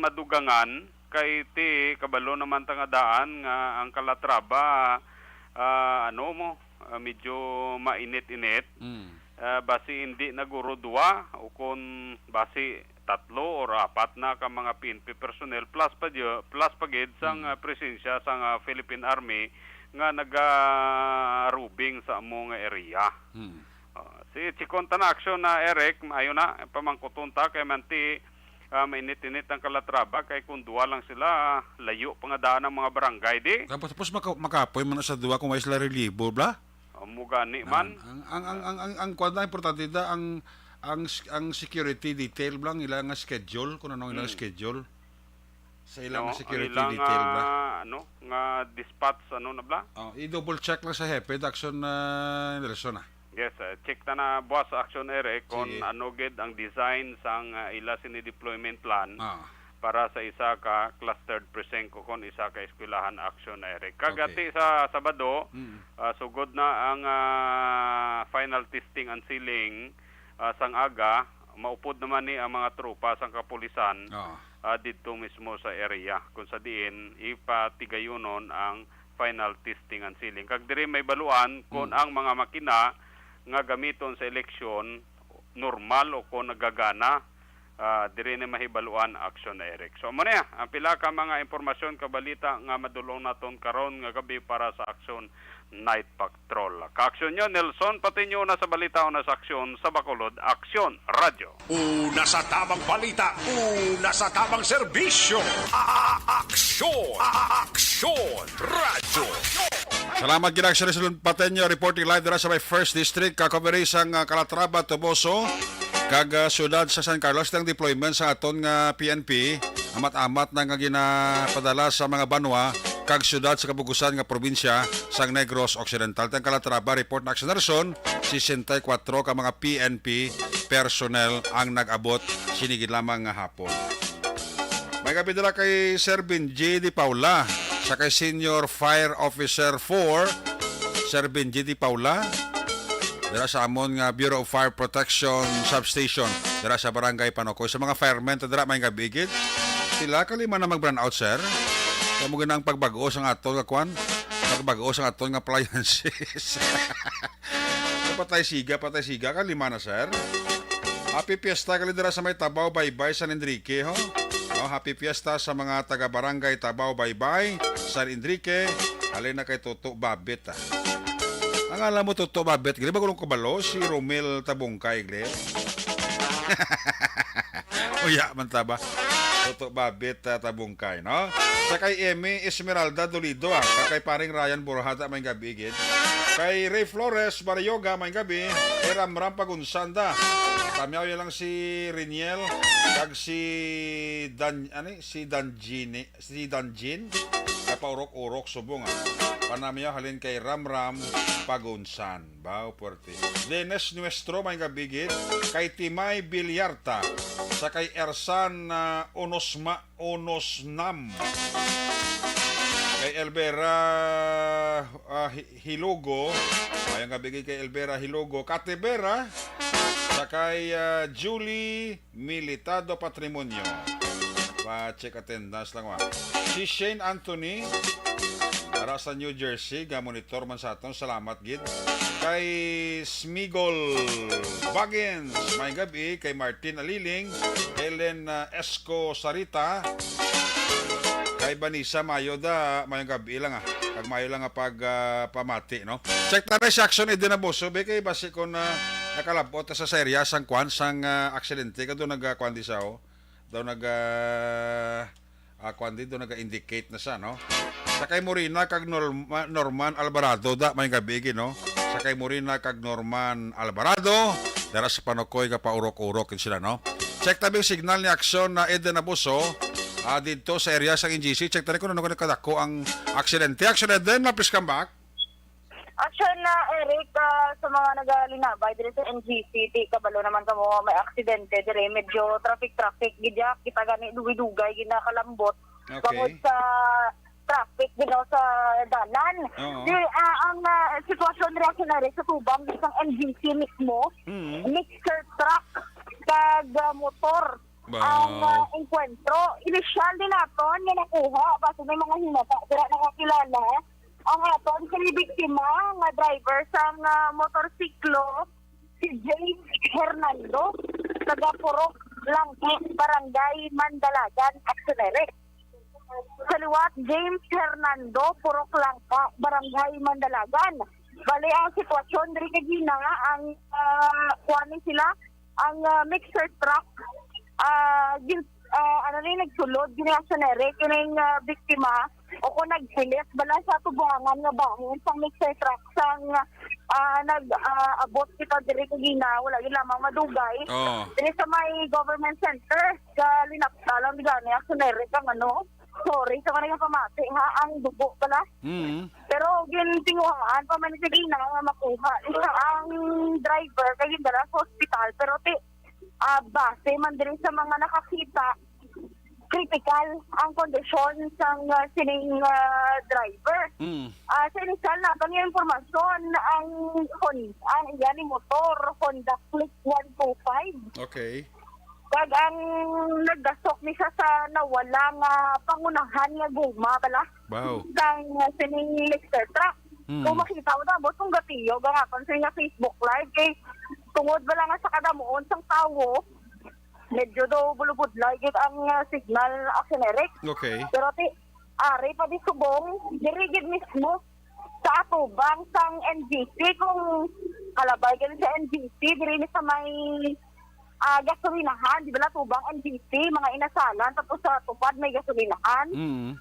madugangan, kay ti kabalo naman ta nga daan nga ang Calatrava, ah, ano mo, ah, medyo mainit-init. Mm. Ah, basi hindi na guro duwa o kon basi tatlo or apat na ka mga P N P personnel plus pa dyo, plus pa gid sang, Mm. ah, presensya sang, ah, Philippine Army nga naga-roving sa amo nga area. Mm. Ah, si Chikon ta na aksyon na, Eric, maayo na, pamangkuton ta kay manti, ah, mainit-init ang Calatrava kay kung duwa lang sila, layo pa nga daan ang mga barangay, di? Tapos, tapos maka-, makapoy man sa duwa kung may sila relibo, bla? Amo gani man. Ang, ang, ang, ang, ang, ang kwan na, importante da, ang, ang, ang security detail, bla, ang ilang nga schedule, kung ano ang ilang Hmm. schedule. Sa ilang No, ang security ilang, detail, bla. ah, ano, nga dispatch, ano na, bla? Oh, i-double check lang sa hepe, Daxon, ah, Nelson, ah. Yes, ah, check ta na, Boss Action Eric, kung Sige. ano gid ang design sang, ah, ila sini deployment plan Ah. para sa isa ka clustered precinct o kung isa ka eskwelahan, Action Eric. Kag Okay. ati sa Sabado, Mm. ah, sugod na ang, ah, final testing and sealing, ah, sang aga, maupod naman ni ang mga tropa sang kapulisan, Oo. ah, didto mismo sa area kung sa diin ipatigayunon ang final testing and sealing. Kag diri may baluan kung Mm. ang mga makina nga gamiton sa eleksyon normal o kung nagagana, ah, diri na mahibaluan, Action Eric. So, amo na ang pila ka mga impormasyon, kabalita nga madulong naton karon nga gabi para sa Action Night Patrol. Ka-Action nyo, Nelson, pati nyo na sa balita o na sa aksyon sa Bacolod, Aksyon Radyo. Una sa tamang balita, una sa tamang serbisyo. A-, a-, aksyon, a-, a-, aksyon, radyo. Salamat gid, Aksyon Rizal Pateño, reporting live dira sa may First District, ka-coverage sang, ah, Calatrava, Toboso, kag, ah, siyudad sa San Carlos, ang deployment sa aton nga P N P. Amat-amat na nga ginapadala sa mga banwa kag siyudad sa kabugusan nga probinsya sang Negros Occidental. Tang Calatrava, report na Action Nelson, sesenta y kuatro ka mga P N P personnel ang nag-abot sini gid lamang nga hapon. May gabi dala kay Sir Benji Di Paula sa kay Senior Fire Officer four, Sir Benji Di Paula, dira sa amon nga Bureau of Fire Protection Substation, dira sa Barangay Panokoy. Sa mga firemen ta dira, may gabi gid. Sila kalima na mag-brownout, sir. Kamo gina ang pagbag-o sang aton nga kwan, pagbag-o sang aton nga appliances. Patay siga, patay siga, kalima na, sir. Happy Fiesta gali dira sa may Tabaw Baybay, San Enrique, ho. Oh, happy Fiesta sa mga taga Barangay Tabaw Baybay, San Enrique. Halin na kay Toto Babit, ah. Ang alam mo, Toto Babit, gali ba ko kabalo? Si Romel Tabungkay, gali? Uya, man ta ba? Toto Babit, ah, Tabungkay, no? Sa kay Emmy Esmeralda Dolido, ah. Sa kay paring Ryan Borjada, may gabi, gid. Kay Ray Flores Barrioga, may gabi. Kay Ramram Pagunsanda. Tamyaw lang si Riniel, kag si Dan, ani, si Danjini, si Danjin. Kay paurok-urok, subong, ah. Panamyaw halin kay Ramram Pagunsan. Bao, puwerte. Dennis Nuestro, may gabi, gid. Kay Timay Villarta, sa kay Ersan, ah, Onosma, Onosnam. Kay Elvera, ah, Hi-, Hilogo. Mayong gabi gid kay Elvera Hilogo. Kate Vera, sa kay, ah, Julie Militado Patrimonio. Pa-check attendance lang, wa. Si Shane Anthony, para sa New Jersey, ga-monitor man sa aton. Salamat gid. Kay Smigol Baggins, may gabi. Kay Martin Aliling, Helen, ah, Esco Sarita, kay Vanessa Mayo da, mayong gabi lang, ah. Kag mayo lang nga pag, ah, pamati, no? Check ta na si Action Eden Abuso, be, kay basi ko na Nakalabot na sa serya sang kwan, sang, ah, aksidente. Kadto nag, ah, kwan di sa, oh. Daw nag, ah, ah, kwan di, daw nag-indicate na sa, no? Sakay Morina kag Norma-, Norman Alvarado, da, may gabi, no? Sakay Morina kag Norman Alvarado, dara sa Panukoy ka paurok-urok yun sila, no? Check tabi ang signal ni Aksyon na Eden Abuso, ah, dito sa area sa N G C. Check tayo kung ano kadako ang aksidente. Aksyon Eden, please come back. Action na, Eric, ah, sa mga nagalinabay diri sa N G C, di kabalo naman kamo may aksidente diri, medyo traffic-traffic gid ya, kita gani dugay-dugay gid nakalambot. Okay. Bangod sa traffic gid, no, sa dalan. Oo. Di, ah, ang, ah, sitwasyon diri, Action, Eric, sa tubang sa N G C mismo, Mm. mixer truck kag, ah, motor Ba- ang, ah, engkwentro. Inisyal din naton nga nakuha, basta may mga hinaba dira nakakilala. Ang aton kini biktima nga driver sang, ah, motorsiklo, si James Hernando, taga Purok Langki, Barangay Mandalagan, Action, Eric. Sa liwat, James Hernando, Purok Langka, Barangay Mandalagan. Bali, ang sitwasyon diri kagina, ang, ah, kuwan ni sila, ang, ah, mixer truck, ah, gin-, ah, ano ni, nagsulod, gini, Action, Eric, kining, ah, biktima, o kung nagpilit bala sa tubangan nga bahin sang mixer truck sang, ah, nag, ah, abot kita diri kagina, wala gyud lamang madugay. Oo. Diri sa may government center, sa Linapta lang gani, Action, Eric, ang ano, sorry sa mga pamati, ha, ang dugo pala. Mm. Pero gintinguhaan pa man sa gina nga makuha ang driver kay gindala sa hospital, pero ti, ah, base man diri sa mga nakakita, critical ang kondisyon sang, ah, sining, ah, driver. Mm. Ah, sa inisyal naton nga impormasyon, ang Hon-, ang iya ni motor, Honda Click one two five. Okay. Kag ang nagdasok ni siya sa nawala nga pangunahan nga guma bala. Wow. Sang, ah, sining mixer truck. Mm. Kung makita mo, tapos kung gatiyog ang akon sa nga Facebook Live, kay tungod bala nga sa kadamuon sang tawo, medyo daw bulubudlay gid ang, ah, signal, Action, Eric. Okay. Pero ti, ari pa di subong, diri gid mismo sa atubang sang N G C, kung kalabay gid sa N G C, diri ni sa may, ah, gasolinahan, di ba, tubang N G C, mga inasalan, tapos sa tupad may gasolinahan. Mm.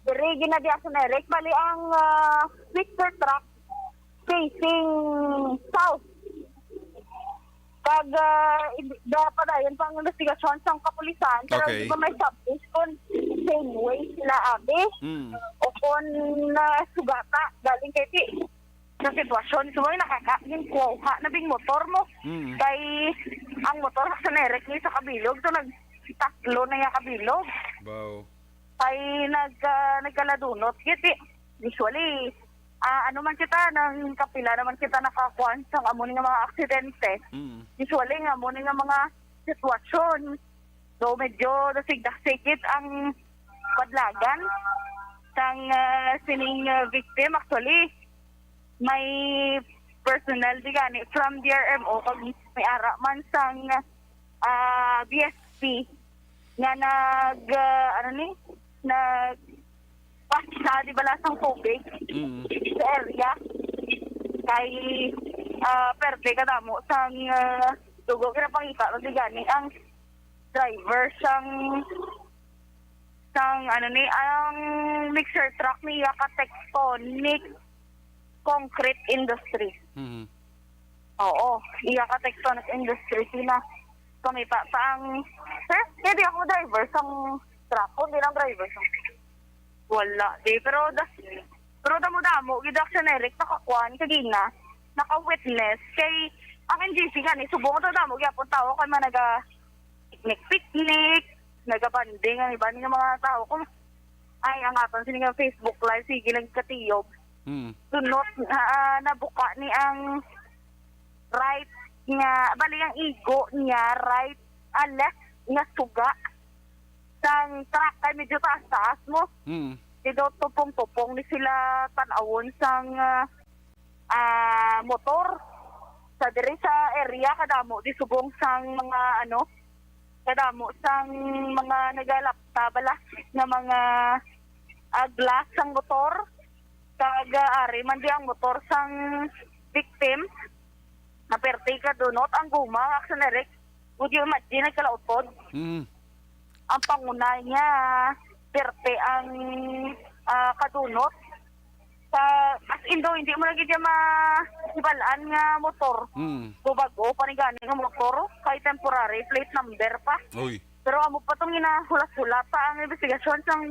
Diri gid na di, Action, Eric. Bali ang, ah, mixer truck facing south. Kag, ah, id-, da-, padayon pa ang investigasyon sang kapulisan, pero Okay. Hindi pa ma-establish kung same way sila abi. Mm. O kung, ah, sugata, galing kay ti-, sa sitwasyon. So, ay, nakaka-, yung kuha na bing motor mo. Mm. Kay, ang motor sa Nerek ni sa kabilog, so nagtatlo na yung kabilog. Wow. Kay nag-, ah, nagkaladunot. Giti, usually, ah, ano man kita, nang kapila naman kita nakakuan sa amo ni nga mga aksidente. Mm. Usually, nga amo ni nga mga sitwasyon. So, medyo dasig-dasig gid ang padlagan sang, ah, sining, ah, victim. Actually, may personnel di gani from D R M O kag may ara man sang, ah, B S P nga nag, ah, ano ni, nag pasta di bala sang tubig Mm. sa area. Kay, ah, perte kadamo sang, ah, dugo. Ginapangita na di gani ang driver sang, sang, ano ni, ang mixer truck niya ka Tectonic Concrete Industry. Mhm. Oo, iya ka Tectonic Industry, sina pangita sa ang, sir, kaya di ako driver sang truck, kundi lang driver sang, wala, di, pero da, pero damo-damo, gid, Action Eric, nakakuan, kagina, naka-witness, kay, ang N G C gani, subong to damo, gyapon tao, kay mga naga, picnic-picnic, nagabanding ang iban nga mga tao. Kung, ay, ang aton sini nga Facebook Live, sige lang katiyob. Mm. Sunod, ah, nabuka ni ang right nga, bali ang igo niya, right, ah, left nga suga sang truck kay medyo taas-taas mo. Mm. Di daw tupong-tupong ni sila tan-awon sang, ah, ah, motor. Sa diri sa area, kadamo di subong sang mga, ano, kadamo sang mga nagalapta bala nga mga, ah, glass sang motor. Kag, ah, ari man di ang motor sang victim. Naperte ka, kadunot ang guma, Action Eric. Would you imagine, nagkalautod? Mm. Ang pangunay niya, perte ang, ah, kadunot. Sa, as in daw, hindi mo lagi siya mahibalaan nga motor. Mm. So, bago pa ni gani nga motor, kay temporary plate number pa. Uy. Pero amo pa tong ginahulat-hulata ang investigasyon sang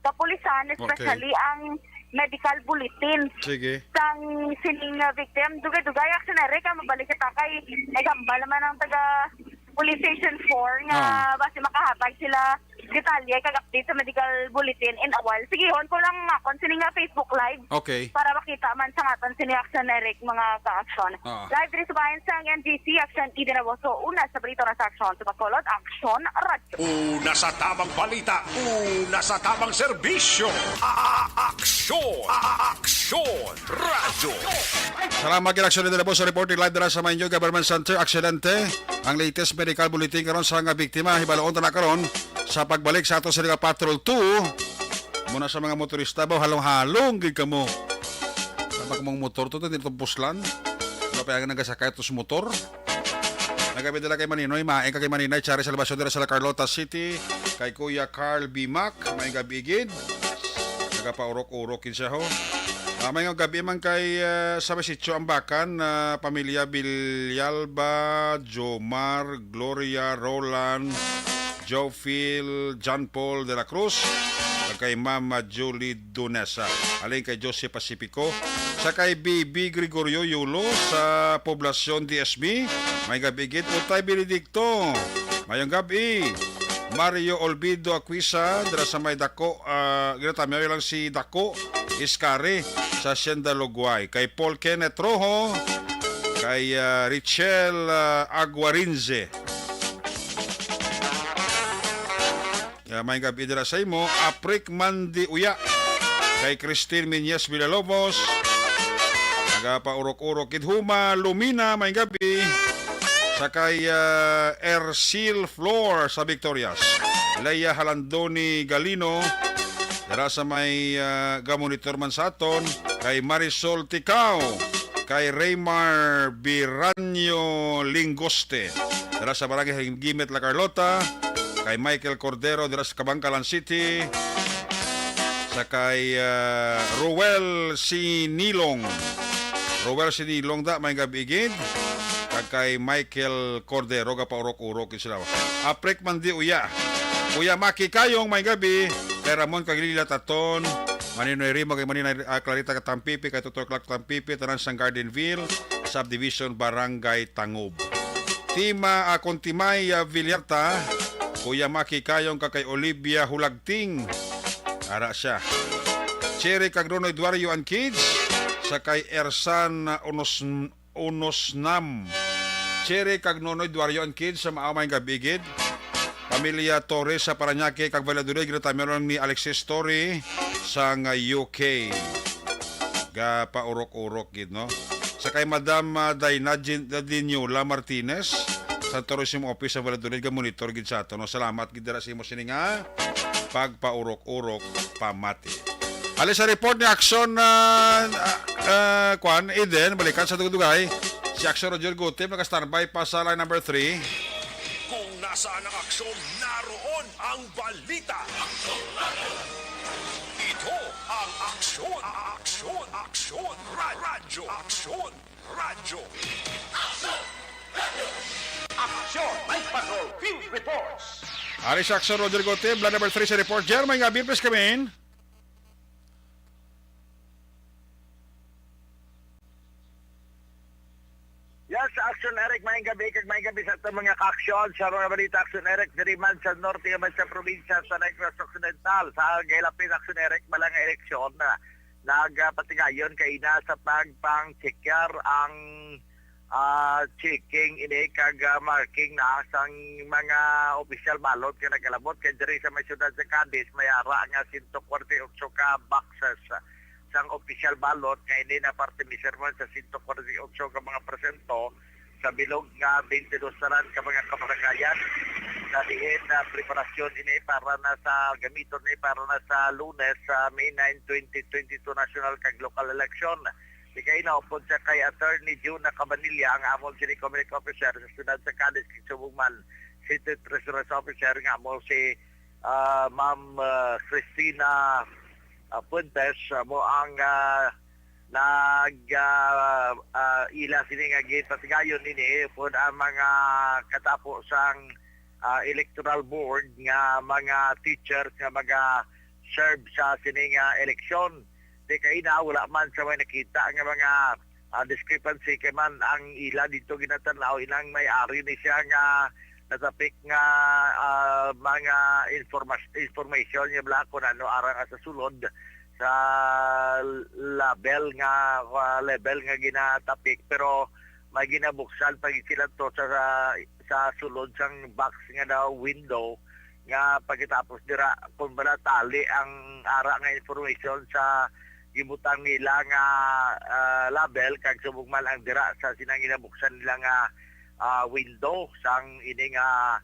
kapulisan, Okay. especially ang medical bulletin Sige. sang sining, ah, victim. Dugay-dugay, Action Eric, ah, mabalik kita kay naghambal naman ang taga Police Station four nga Ah. basi makahatag sila detalye kag update sa medical bulletin in a while. Sigihon ko lang nga akon sini nga Facebook Live Okay. para makita man sa aton sini, Action Eric, mga ka-action. Ah. Live diri sa bahin sang N G C, Action Eden Aboso, una sa balita, una sa aksyon, sa Bacolod, Action Radio. Una sa tamang balita, una sa tamang serbisyo. A-, a-, aksyon, a-, a-, aksyon, radyo. Salamat kay Action Eden Aboso, reporting live dira sa Maynyo Government Center. Aksidente, ang latest medical bulletin karon sa nga biktima. Hibaluon ta na karon sa pagbalik sa ato sa Liga Patrol two. Muna sa mga motorista ba, halong-halong gid kamo. Kapag mong motor to, hindi to puslan. Wala pa yung nagasakay to sa motor. Nagabi nila kay Maninoy, maing ka kay Maninay, Chari Salvacion dira sa La Carlota City, kay Kuya Carl Bimac, may gabi gid. Nagapaurok-urok yun siya, ho. Ah, may nga gabi man kay, ah, sa Sitio Ambakan, ah, pamilya Villalba, Jomar, Gloria, Roland, Jophil, John Paul de la Cruz, kag kay Mama Julie Dunesa. Halin kay Jose Pacifico, sa kay B B Gregorio Yulo sa Poblacion D S B, may gabi gid. Utay Benedicto, mayong gabi. Mario Olvido Aquisa, dira sa may Dako, ah, ginatamyaw lang si Dako Iskari sa Hacienda Lugway. Kay Paul Kenneth Rojo, kay, ah, Richel, ah, Aguarinze. Ah, may gabi dira sa imo, Aprik Mandi Uya. Kay Christine Minyes Villalobos. Nagapaurok-urok gid, Huma Lumina, may gabi. Sa kay, ah, Ercil Flor sa Victorias. Leia Halandoni Galino. Dira sa may, ah, gamonitor man sa aton. Kay Marisol Ticao. Kay Raymar Biranyo Lingoste. Dira sa Barangay Gimit, La Carlota. Kay Michael Cordero dira sa Kabankalan City. Sa kay, ah, Roel Sinilong. Roel Sinilong da, may gabi gid. Kag kay Michael Cordero, gapaurok-urok gid sila. Aprik Mandi Uya. Kuya Maki Kayong, may gabi. Kay Ramon kag Lila Taton. Maninoy Rimo kay Maninoy, ah, Clarita Katampipi, kay Tutor Clark Tampipi, tanan sang Gardenville Subdivision, Barangay Tangob. Tima, ah, Contimay, ah, Villarta, Kuya Maki Kayong kag kay Olivia Hulagting. Ara siya. Cherry kag Nonoy Duario and kids, sa kay Ersan, ah, Unos-, Unosnam. Cherry kag Nonoy Duario and kids sa maamay nga bigid. Pamilya Torres sa Parañaque kag Valladolid, ginatamyaw lang ni Alexis Torre sang U K. Gapaurok-urok gid, no? Sa kay Madam, ah, Dayna Gin-, Diniola Martinez sa Tourism Office sa Valladolid, ga-monitor gid sa ato, no? Salamat gid dira sa imo sini nga pagpaurok-urok pamati. Ali sa report ni Aksyon, ah, ah, ah, kwan, Eden, balikan sa dugay-dugay. Si Aksyon Roger Gutim, naka-standby pa sa line number three. Kung nasaan ang aksyon, naroon ang balita. Ito ang Aksyon, Aksyon, Aksyon, Ra-, Radyo, Aksyon, Radyo. Aksyon, may patrol, field reports. Ali sa Aksyon, Roger Gutim, line number three sa report. Jer, may nga, please come in. Yes, Aksyon Eric, maayong gabi kag maayong gabi sa atong mga ka-aksyon sa mga balita, Aksyon Eric, diri man sa norte nga man sa probinsya sa Negros Occidental. Sa gahilapin, Aksyon Eric, bala nga eleksyon na nagpatigayon kaina sa pagpang-checker ang, ah, checking ini kag, ah, marking na sang mga official ballot nga nagalabot kay diri sa may siyudad sa Cadiz may ara nga sento kwarenta y otso ka boxes sang official ballot nga ini na parte mismo sa sento kwarenta y otso ka mga presinto sa bilog nga twenty-two tanan ka mga kabaranggayan. Sa diin na preparasyon ini para na sa gamiton ni para na sa Lunes, sa May nine, twenty twenty-two national kag local election. Di kay naupod sa kay Attorney Juna Cabanilla, ang among City Community Officer sa Siyudad sa Cadiz, kag subong man City Treasurer's Officer nga amo si, ah, Ma'am, ah, Christina, ah, Fuentes, amo ang, ah, nag, ah, ah, ila sini nga gipatigayon ini pod ang mga katapo sang, ah, electoral board nga mga teachers nga maga-serve sa sini nga eleksyon. Di kay na, wala man sa may nakita nga mga, ah, discrepancy, kay man ang ila dito ginatanaw, inang may ari ni siya nga natapik nga, ah, mga informas-, information nga bala kung ano arang sa sulod sa level nga, ah, level nga ginatapik, pero may ginabuksan pa gid sila to sa, sa, sa sulod sang box nga daw window nga pagkatapos dira kung bala tali ang ara nga information sa gibutang nila nga, ah, label, kag subong man ang dira sa sinang ginabuksan nila nga, ah, window sang ini nga,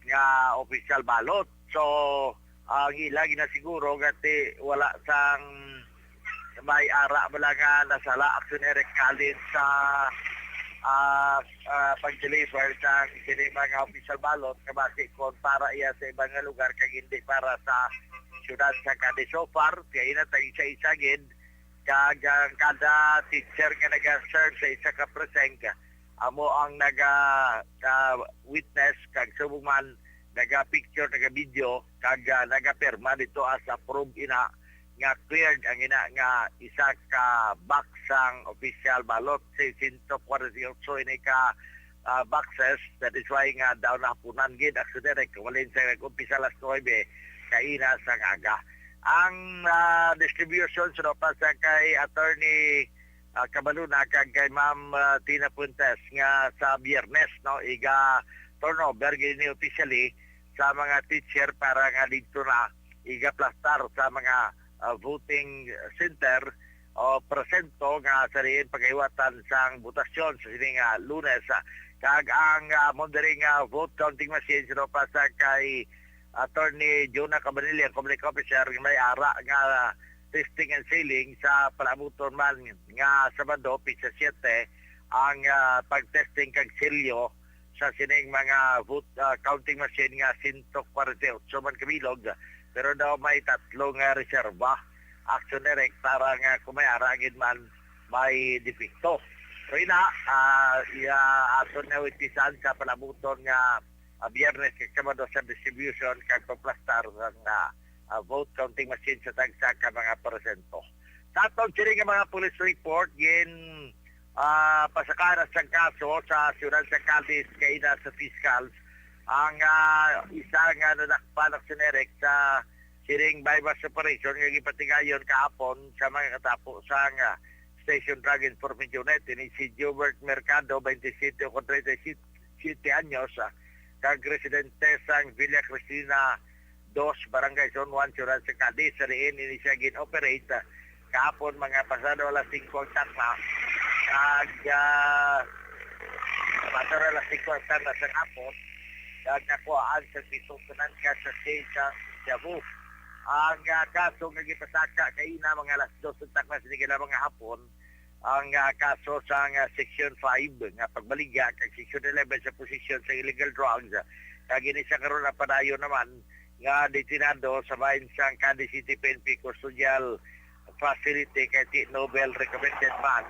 nga official ballot. So, ang ila ginasiguro nga ti wala sang may ara bala nga nasala, Action Eric, halin sa, ah, ah, pag-deliver sa kini mga official ballot nga basi kon para iya sa ibang nga lugar kag hindi para sa siyudad sa Cadiz. So far, kay na tag isa-isa gid, kag ang kada teacher nga naga-serve sa isa ka precinct amo ang naga, ah, witness kag subong man naga-picture, naga-video, kag, ah, nagapirma dito as approved ina nga cleared ang ina nga isa ka box sang official ballot sa sento kwarenta y ocho ini ka, ah, boxes. That is why nga daw nahapunan gid, Action Eric, walin sa nag-umpisa alas nuebe kaina sang aga. Ang, ah, distribution sa pa sa kay Attorney, ah, Cabaluna kag kay Ma'am, ah, Tina Fuentes nga sa Biyernes, no, iga turnover gid ni officially sa mga teacher para nga dito na igaplastar sa mga, ah, voting center o presento nga sa diin pagkahiwatan sang botasyon sa sini nga Lunes. Kag ang, ah, amo diri nga vote counting machine, sino pa sa kay Attorney Jonah Cabanilla, ang Community Officer, may ara nga testing and sealing sa palabuton man nga Sabado, pitsa siyete, ang, ah, pag-testing kag selyo sa sining mga vote, ah, counting machine nga sento kwarenta y ocho man kabilog, pero daw may tatlo nga reserba, Action Eric, para nga kung may ara gid man may depekto. Pero ina, ah, iya aton nga witnessan sa palabuton nga, ah, Biyernes kag Sabado sa distribution kag pagplastar sang, ah, ah, vote counting machine sa tagsa ka mga porsyento. Sa aton sini nga mga police report, gin, ah, pasakana sang kaso sa siyudad sa Cadiz kaina sa Fiscals ang, ah, isa nga nadakpan, Action Eric, sa siring buy-bust operation nga gipatigayon kahapon sa mga katapo sang, ah, Station Drug Enforcement Unit. Ini si Jobert Mercado, twenty-seven o treinta y siete anyos, ah, kag residente sang Villa Cristina dos, Barangay Zone one, Siyudad sa Cadiz. Sa diin ini siya gin-operate, ah, kahapon, mga pasado alas singko ang takna. Kag, ah, pasado alas singko ang takna sa hapon, kag nakuhaan sa piso tanan ka sa state sa Cebu. Ang, ah, kaso nga gipasaka kaina mga alas dos ang takna sa mga hapon, ang, ah, kaso sang, ah, Section five nga pagbaligya kag Section eleven sa possession sa illegal drugs. Kag ini siya karon ang padayon naman nga detenado sa bahin sang Cadiz City P N P Custodial Facility kay ti Nobel recommended man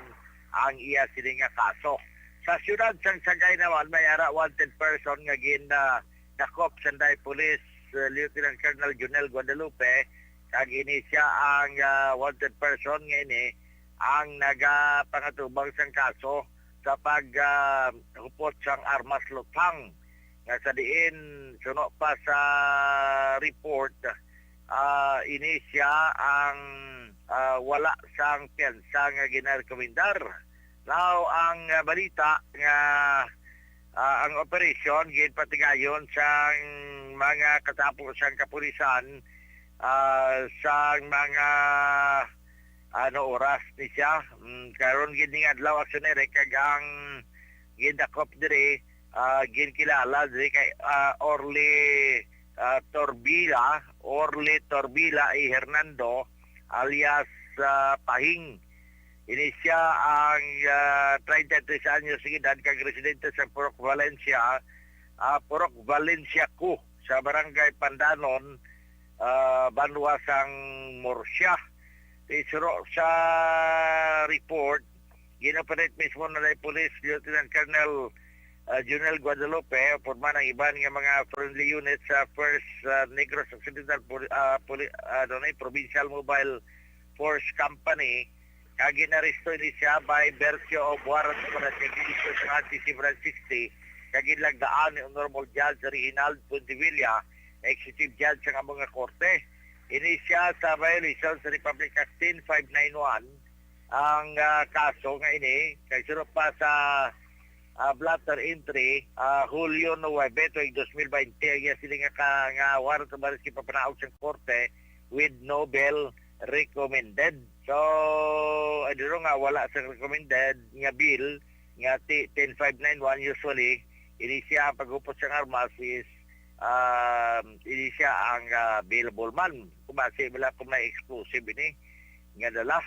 ang iya sini nga kaso. Sa siyudad sang Sagay naman, may ara wanted person nga gin, ah, dakop sang Police, ah, Lieutenant Colonel Junel Guadalupe, kag ini siya ang, ah, wanted person nga ini ang nagapangatubang sang kaso sa pag, ah, hupot sang armas luthang, nga sa diin suno pa sa report, ah, ini siya ang, ah, wala sang piyansa nga ginarekomendar. Now, ang, ah, balita nga, ah, ang operasyon ginpatigayon sang mga katapo sang kapulisan, ah, sang mga, ano, oras ni siya. Mm, karon gid ning adlaw, Action Eric, kag ang gindakop diri, ah, ginkilala diri kay, ah, Orly, ah, Torbila, Orly Torbila y Hernando, alias, ah, Pahing. Ini siya ang, ah, treinta y tres anyos nga edad kag residente sa Purok Valencia, ah, Purok Valencia Ku, sa Barangay Pandanon, ah, banwa sang Murcia. Isuro sa report, gin-operate mismo na ni Police Lieutenant Colonel, ah, Junel Guadalupe, porma ng iban nga mga friendly unit sa First, ah, Negros Occidental Poli-, ah, Poli-, ah, ano ni, Provincial Mobile Force Company, kag ginaresto ini siya by virtue of warrant of arrest sa Division sa Anti-Civil Sixty, kag ginlagdaan ni Honorable Judge Reginald Pontevilla, Executive Judge sang amo nga korte. Ini siya sa violation sa Republic Act ten five nine one, ang, ah, kaso nga ini, kay sunod pa sa, ah, blotter entry, ah, Hulyo nuebe, tuig dos mil baynte, ang iya sini nga ka-, nga warrant of arrest ginpapanaog sang korte with no bail recommended. So, I don't know nga wala sa recommended nga bail nga ti-, ten five nine one, usually, ini siya ang paghupot sang armas is, um, ini siya ang, ah, bailable man. Kung basi, wala pa may explosive ini nga dala.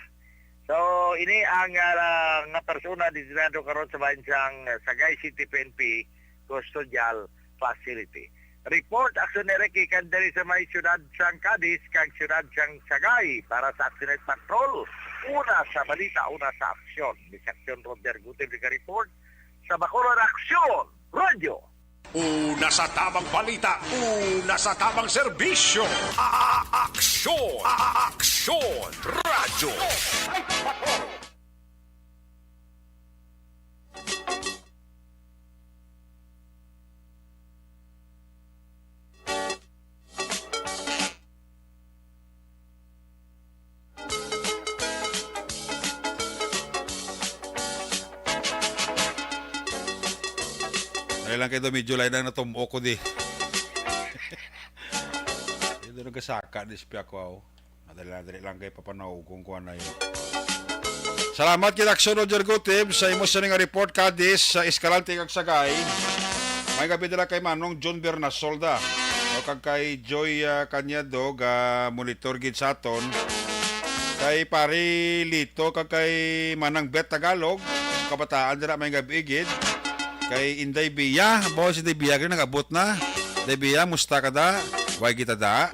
So, ini ang, ah, nga persona detenido karon sa bahin sang, ah, Sagay City P N P Custodial Facility. Report, Aksyon Eric, ikan diri sa may siyudad sang Cadiz kag siyudad sang Sagay para sa Aksyon Night Patrol. Una sa balita, una sa aksyon. Miss Aksyon Roger Gutib, report sa Bacolod Aksyon Radio. Una sa tamang balita, una sa tamang serbisyo. A-, a-, aksyon, a-, a-, aksyon, radyo. Dali lang kayo, medyo lain ang natum-o ko di. Ito nagkasaka, di siya ko, aw. Madali lang, dali lang kayo papanaw kung kuha na yun. Salamat kay Aksyon Roger Gutib sa imo sining report, Cadiz, sa Escalante kag Sagay. May gabi dala kay Manong John Bernasolda. O kag kay Joy, ah, Cañado, ga monitor gid sa aton. Kay Pare Lito, kag kay Manang Bet Tagalog, kabataan dira may gabi gid. Kay Inday Bia, bawo si Inday Bia, gani nag-abot na. Inday Bia, musta ka da? Way kita da?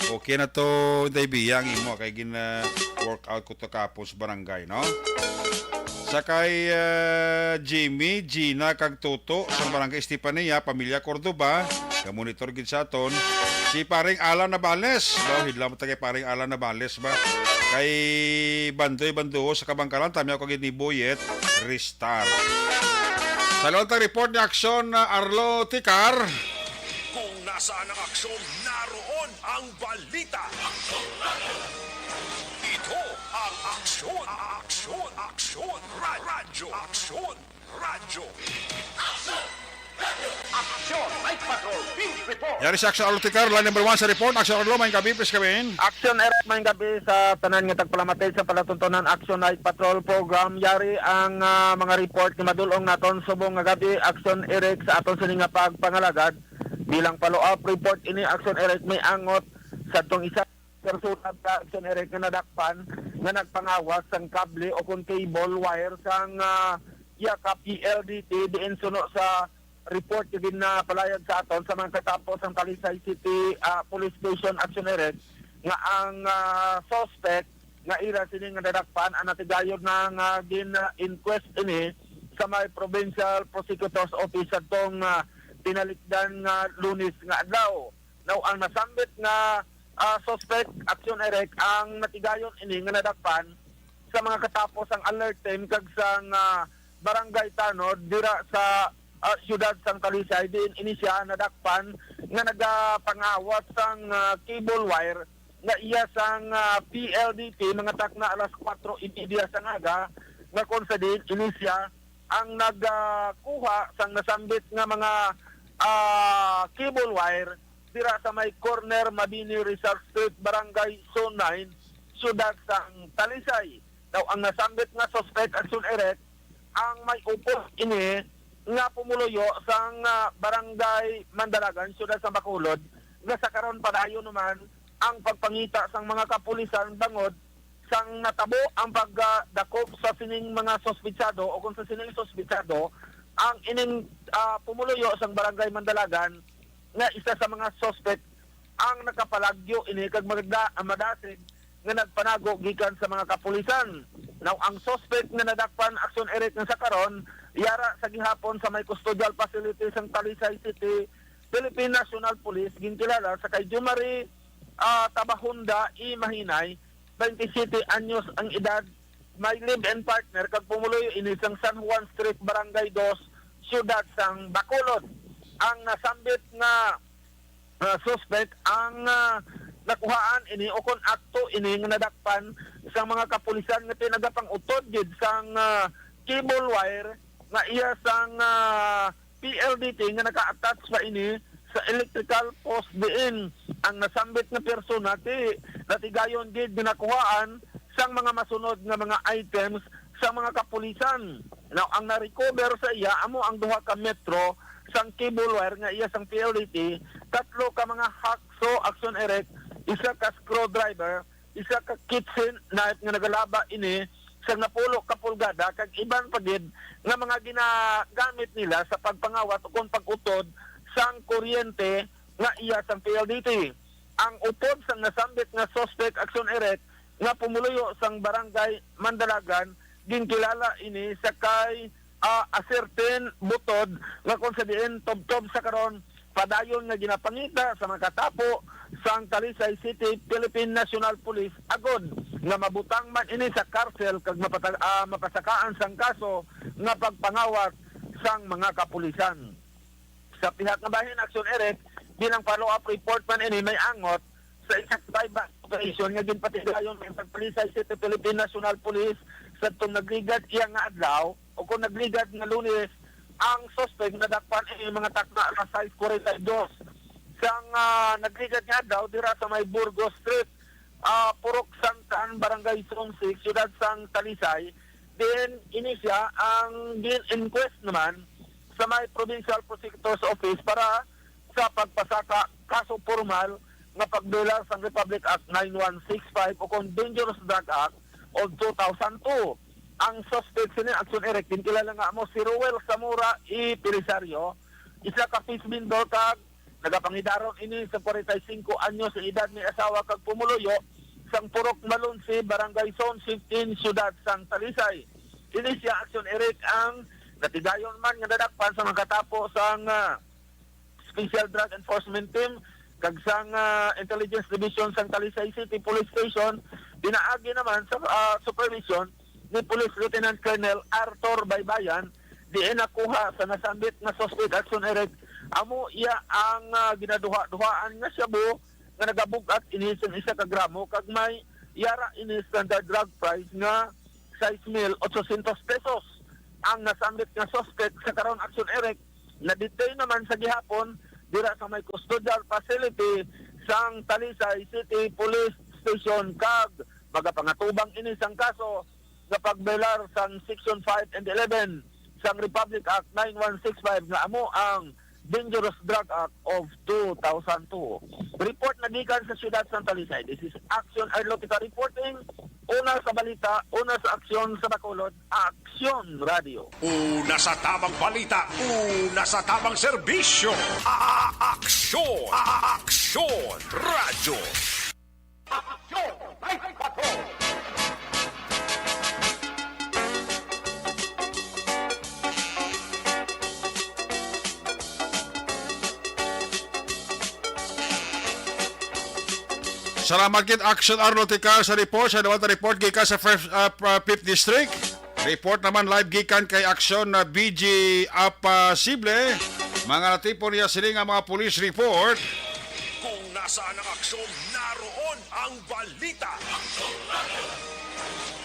Okay na to, Inday Bia, ang imo kay gin, ah, workout ko to kapos barangay, no? Sa kay, ah, Jimmy, Gina, kag Toto, sa barangay Estefania, pamilya Cordova, ka monitor gid sa aton. Si Paring Alan Navales, daw hidlam ta kay Paring Alan Navales ba? Kay Bandoy Banduo sa Kabangkalan, tamiyaw ko gid ni Boyet Ristar. Sa lahat ng report ni Aksyon, ah, Arlo Tikar. Kung nasaan ang aksyon, naroon ang balita. Ito ang Aksyon, Aksyon, Aksyon, Ra-, Radyo, Aksyon, Radyo. Aksyon, Night Patrol, News Report. Yari si Aksyon Arlo Tikar, line number one sa report. Aksyon Arlo, may gabi, please come in. Aksyon Eric, may gabi sa tanan nga tagpalamati sa palatuntunan Aksyon Night Patrol Program. Yari ang, ah, mga report nga madulong naton subong nga gabi, Aksyon Eric, sa aton sini nga pagpangalagad. Bilang follow-up report ini, Aksyon Eric, may angot sa tong isa personal ka, Aksyon Eric, nga nadakpan nga nagpangawas sang kable o kon cable wire sang, ah, iya ka P L D T diin suno sa report nga ginapalayag sa aton sa mga katapo sang Talisay City, ah, Police Station, Aksyon Eric, nga ang, ah, suspect nga ira sini nga nadakpan ang natigayon na nga gin-inquest ini sa may Provincial Prosecutor's Office sa tong, ah, tinalikdan nga Lunes nga adlaw. Now, ang nasambit nga, ah, suspect, Aksyon Eric, ang natigayon ini nga nadakpan sa mga katapo sang alert team kag sang, ah, barangay tanod dira sa, ah, siyudad sang Talisay, diin ini siya nadakpan nga nagapangawas sang, ah, cable wire nga iya sang, ah, P L D T mga takna alas kwatro y media sang aga, nga kon sa diin ini siya ang nagkuha sang nasambit nga mga, ah, cable wire dira sa may corner Mabini Rizal Street, Barangay Zone nine, siyudad sang Talisay. Daw ang nasambit nga suspect, Aksyon Eric, ang may upod ini nga pumuluyo sang, ah, Barangay Mandalagan, siyudad sa Bacolod, nga sa karon padayon naman ang pagpangita sang mga kapulisan bangod Sang natabo ang pagdakop sa sining mga suspitsado o kung sa sining suspitsado, ang ining, ah, pumuluyo sang Barangay Mandalagan nga isa sa mga suspek ang nakapalagyo ini kag magda-, madasig nga nagpanago gikan sa mga kapulisan. Now, ang suspek nga nadakpan, Aksyon Eric, nga sa karon, yara sa gihapon sa may custodial facility sang Talisay City Philippine National Police, ginkilala sa kay Jumari, ah, Tabahunda Imahinay, twenty-siyete anyos ang edad, may live-in partner kag pumuluyo ini sang San Juan Street, Barangay Dos, Siyudad sang Bacolod. Ang nasambit nga, ah, suspek ang, ah, nakuhaan ini o kon akto ini nga nadakpan sang mga kapulisan nga pinagapang-utod gid sang, ah, cable wire nga iya sang, ah, P L D T nga naka-attach pa ini sa electrical post diin ang nasambit nga persona ti natigayon gid nga nakuhaan sang mga masunod nga mga items sa mga kapulisan. Now, ang na-recover sa iya amo ang duha ka metro sang cable wire nga iya sang P L D T, tatlo ka mga hacksaw, Aksyon Eric, isa ka screwdriver, isa ka kitchen knife nga nagalaba ini sang napulo ka pulgada, kag iban pa gid nga mga ginagamit nila sa pagpangawat ukon pag-utod sang kuryente nga iya sang P L D T. Ang upod sang nasambit nga suspek, Aksyon Eric, nga pumuluyo sang Barangay Mandalagan, ginkilala ini sa kay, ah, Asertin Butod, nga kung sa diin tubtob sa karon padayon nga ginapangita sa mga katapo sang Talisay City Philippine National Police agod nga mabutang man ini sa karsel kag mapata-, ah, mapasakaan sang kaso nga pagpangawat sang mga kapulisan. Sa pihak nga bahin, Aksyon Eric, bilang follow-up report man ini, may angot sa isa ka buy-back operation nga ginpatigayon sa Talisay City Philippine National Police sa tong nagligad iya nga adlaw o kung nagligad nga Lunes, ang suspek nadakpan ini mga takna alas sais kuwarenta y dos. Sang, ah, nagligad nga adlaw dira sa may Burgos Street, ah, Purok Santan, Barangay Zone six, Siyudad sang Talisay, din ini siya ang gin-inquest naman sa may Provincial Prosecutor's Office para sa pagpasaka kaso pormal nga pagbilar sang Republic Act nine one six five o kon Dangerous Drug Act of two thousand two. Ang suspect sini, Aksyon Eric, ginkilala nga amo si Ruel Zamora E. Belisario, isa ka fish vendor kag nagapangidaron ini sa kwarenta y singko anyos nga edad, may asawa kag pumuluyo sang Purok Malunsi, Barangay Zone fifteen, Siyudad sang Talisay. Ini siya, Aksyon Eric, ang natigayon man nga nadakpan sa mga katapo sang, ah, Special Drug Enforcement Team kag sang, ah, Intelligence Division sang Talisay City Police Station, pinaagi naman sa, ah, supervision ni Police Lieutenant Colonel Arthur Baybayan, diin nakuha sa nasambit nga suspect, Aksyon Eric, amo iya ang, ah, ginaduha-duhaan nga shabu nga nagabug-at ini sa isa ka gramo kag may yara ini standard drug price nga sais mil otsosyentos pesos. Ang nasambit nga suspect sa karon, Aksyon Eric, na-detain naman sa gihapon dira sa may custodial facility sang Talisay City Police Station kag magapangatubang ini sang kaso nga pagbilar sang Section five and eleven sang Republic Act nine one six five nga amo ang Dangerous Drug Act of two thousand two. Report na gikan sa siyudad sang Talisay. This is Action Arlotica reporting. Una sa balita, una sa aksyon sa Bacolod, Aksyon Radio. Una sa tamang balita, una sa tamang serbisyo. A-, a-, aksyon, a-, a-, aksyon, radyo. Aksyon, Night Patrol. Salamat gid, Action Arlotica, sa report. Sa dawat report gikan sa first, ah, pa-, Fifth District. Report naman live gikan kay Action na B J Apasible. Mga natipon niya sini nga mga police report. Kung nasaan ang aksyon, naroon ang balita.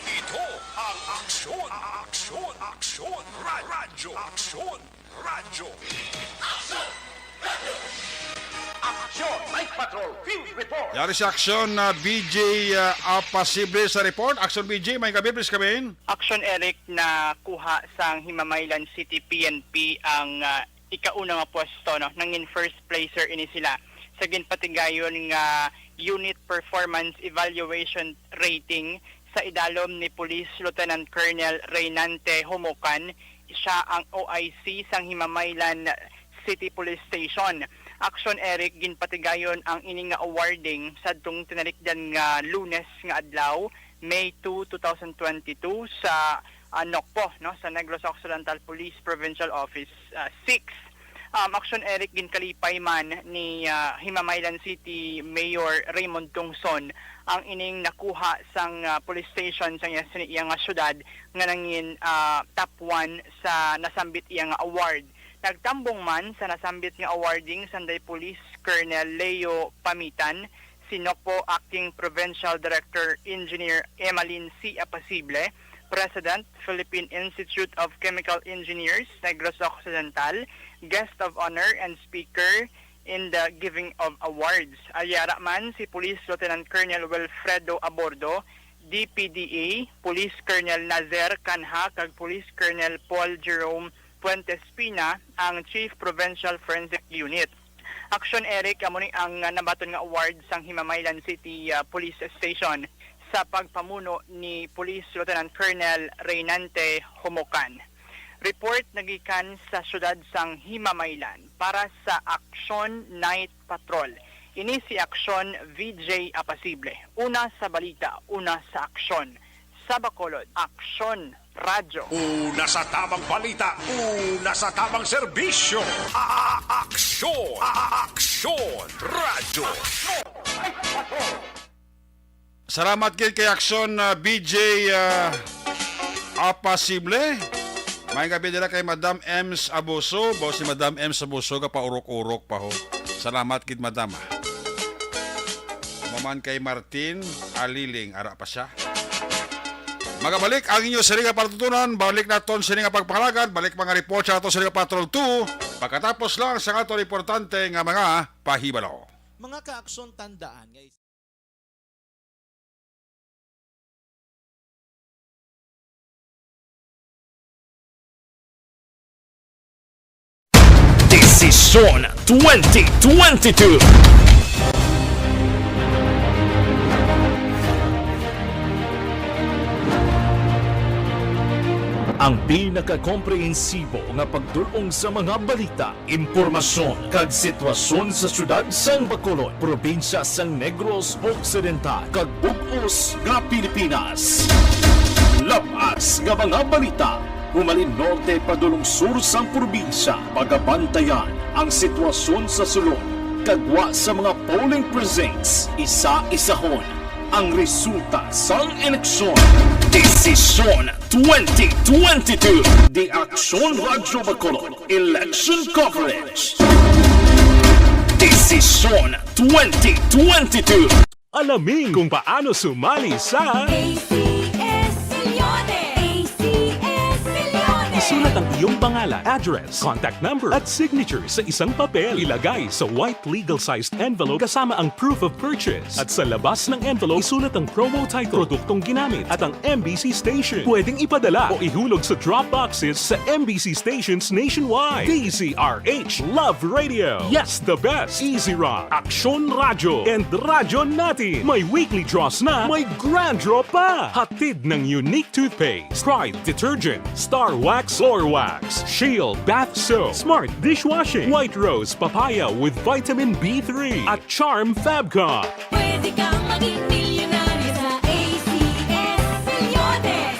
Ito ang Aksyon, Aksyon, Aksyon, Ra-, Radyo, Aksyon, Radyo. Aksyon, Night Patrol, Field Report. Yari sa Aksyon na B J, ah, Apasible sa report. Aksyon B J, may gabi, please, kami. Action Eric, nakuha sang Himamaylan City P N P ang, ah, ikauna nga pwesto, no? Nangin first placer ini sila sa ginpatigayon nga Unit Performance Evaluation Rating Sa idalom ni Police Lieutenant Colonel Reynante Humukan, siya ang O I C sang Himamaylan City Police Station. Aksyon, Eric, ginpatigayon ang ini nga awarding sadtong tinalikdan nga Lunes nga adlaw, May two, two thousand twenty-two, sa, ah, Nocpo, no, sa Negros Occidental Police Provincial Office, ah, six. Um, Aksyon, Eric, ginkalipay man ni, ah, Himamaylan City Mayor Raymond Tungson ang ining nakuha sang, ah, police station sang iya, sa iya nga syudad nga nangin, ah, top one sa nasambit iya nga award. Nagtambong man sa nasambit nga awarding sanday Police Colonel Leo Pamitan, si Nocpo Acting Provincial Director Engineer Emalin C. Apasible, President, Philippine Institute of Chemical Engineers, Negros Occidental, Guest of Honor and Speaker in the giving of awards. Alyara man si Police Lieutenant Colonel Wilfredo Abordo, D P D A, Police Colonel Nazer Canha, kag Police Colonel Paul Jerome Fuentes Pina, ang Chief Provincial Forensic Unit. Aksyon, Eric, amo ni ang, ah, nabaton nga award sang Himamaylan City, ah, Police Station sa pagpamuno ni Police Lieutenant Colonel Reynante Humukan. Report nagikan sa siyudad sang Himamaylan para sa Aksyon Night Patrol. Ini si Aksyon V J Apasible. Una sa balita, una sa aksyon. Sa Bacolod, Aksyon Radyo. Una sa tamang balita, una sa tamang serbisyo. A-, a-, aksyon, a-, a-, aksyon, radyo. Salamat gid kay Aksyon, ah, B J, ah, Apasible. May gabi nila kay Madam Ems Abuso. Baw si Madam Ems Abuso, gapaurok-urok pa ho. Salamat gid, Madam, ah. Maman kay Martin Aliling, ara pa siya. Magabalik ang inyo sini nga patutunan, balik naton sini nga pagpangalagan, balik mga report sa ato sini nga Patrol two, pagkatapos lang sa aton importante nga mga pahibalo. Mga kaaksyon, tandaan nga Desisyon twenty twenty-two. Ang pinakakomprehensibo nga pagdul-ong sa mga balita, impormasyon, kag sitwasyon sa siyudad sang Bacolod, probinsya sang Negros Occidental, kag bug-os nga Pilipinas. Lab-as nga mga balita, humalin norte padulong sur sang probinsya, pagabantayan ang sitwasyon sa sulod, kag gwa sa mga polling precincts, isa-isahon ang resulta sang eleksyon. Desisyon twenty twenty-two. The Aksyon Radyo Bacolod Election Coverage. Desisyon twenty twenty-two. Alamin kung paano sumali sa A C S Millones. A C S Millones. Isulat ang iyong pangalan, address, contact number, at signature sa isang papel. Ilagay sa white legal-sized envelope kasama ang proof of purchase. At sa labas ng envelope, isulat ang promo title, produktong ginamit, at ang M B C station. Pwedeng ipadala o ihulog sa drop boxes sa M B C stations nationwide. D Z R H Love Radio. Yes, the best. Easy Rock, Aksyon Radyo, and Radyo Natin. May weekly draws na, may grand draw pa. Hatid ng Unique Toothpaste, Pride Detergent, Star Wax, Floor Wax, Shield Bath Soap, Smart Dishwashing, White Rose Papaya with Vitamin B three, at Charm Fabcon. Pwede kang maging milyonaryo sa A C S Millones.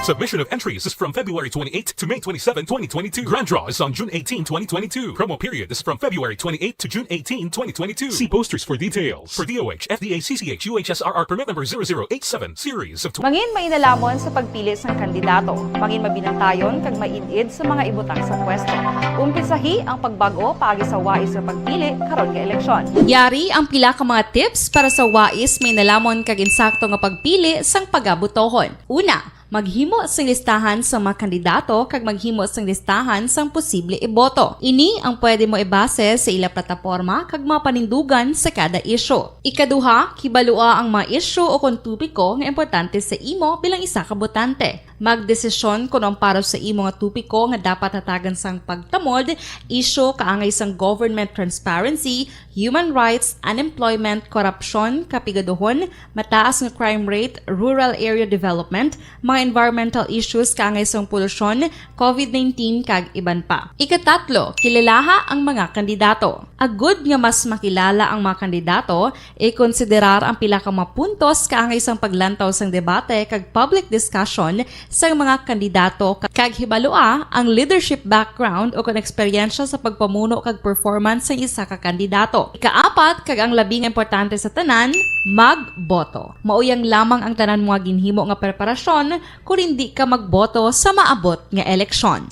Submission of entries is from February twenty-eighth to May twenty-seven, twenty twenty-two. Grand draw is on June eighteen, twenty twenty-two. Promo period is from February twenty-eighth to June eighteen, twenty twenty-two. See posters for details. For D O H, F D A, C C H, U H S R R permit number zero zero eight seven, series of tw- Mangin mainalhamon sa pagpili sang kandidato. Mangin mabinantayon kag maid-id sa mga ibutang sa pwesto. Umpisahi ang pagbag-o paagi sa wais nga pagpili karon nga eleksyon. Yari ang pila ka mga tips para sa wais, mainalhamon kag insakto nga pagpili sang pagabutohon. Una, Maghimo sing listahan sang mga kandidato kag maghimo sing listahan sang posible iboto. Ini ang pwede mo ibase sa ila plataporma kag mga panindugan sa kada isyu. Ikaduha, kibalua ang mga isyu o kon topiko nga importante sa imo bilang isa ka botante. Magdesisyon kon ang para sa imo nga topiko nga dapat hatagan sang pagtamod, isyu kaangay sang government transparency, human rights, unemployment, korupsyon, kapigaduhon, mataas nga crime rate, rural area development, mga environmental issues kaangay sang polusyon, covid nineteen, kag iban pa. Ikatatlo, kilalaha ang mga kandidato. Agud nga mas makilala ang mga kandidato, ikonsiderar ang pila ka mga puntos kaangay sang paglantaw sang debate kag public discussion sang mga kandidato kag hibalua ang leadership background o kon eksperyensya sa pagpamuno kag performance sang isa ka kandidato. Ikaapat kag ang labi nga importante sa tanan, magboto. Mao yang lamang ang tanan mga ginhimo nga preparasyon kon hindi ka magboto sa maabot nga eleksyon.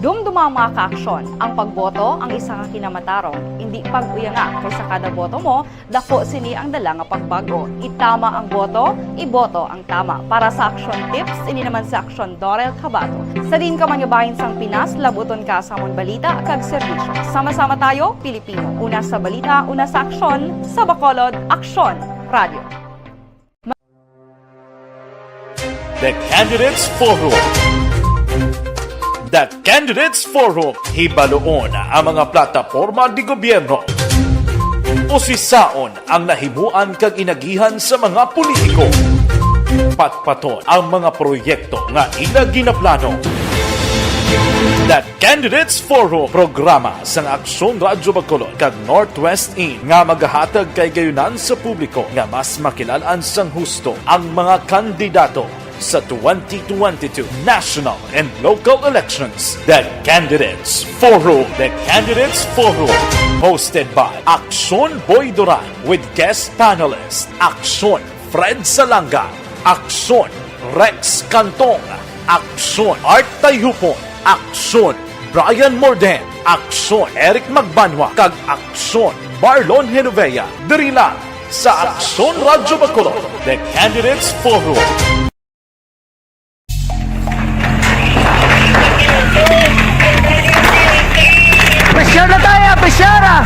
Dumduma ang mga kaaksyon. Ang pagboto ang isa ka kinamatarong, indi pag-uyanga, kay sa kada boto mo, dako sini ang dala nga pagbag-o. Itama ang boto, iboto ang tama. Para sa Aksyon Tips, ini naman si Aksyon Dorel Cabato. Sa diin ka man nga bahin sang Pinas, labuton ka sa amon balita kag serbisyo. Sama-sama tayo, Pilipino. Una sa balita, una sa aksyon, sa Bacolod, Aksyon Radio. The Candidates Forum. The Candidates Forum. Hibaluon ang mga plataporma de gobyerno. Usisaon ang nahimuan kag inagihan sa mga politiko. Patpaton ang mga proyekto nga ila ginaplano. The Candidates Forum, programa sang Aksyon Radyo Bacolod kag Northwest In nga magahatag kahigayonan sa publiko nga mas makilalan sang husto ang mga kandidato sa twenty twenty-two national and local elections. The Candidates Forum. The Candidates Forum, hosted by Aksyon Boy Duran with guest panelist Aksyon Fred Salanga, Aksyon Rex Cantong, Aksyon Art Tayupon, Aksyon Brian Morden, Aksyon Eric Magbanwa, kag Aksyon Marlon Genovea. Diri lang sa Aksyon Radyo Bacolod, The Candidates Forum. Pressure na tayo, pressure ah!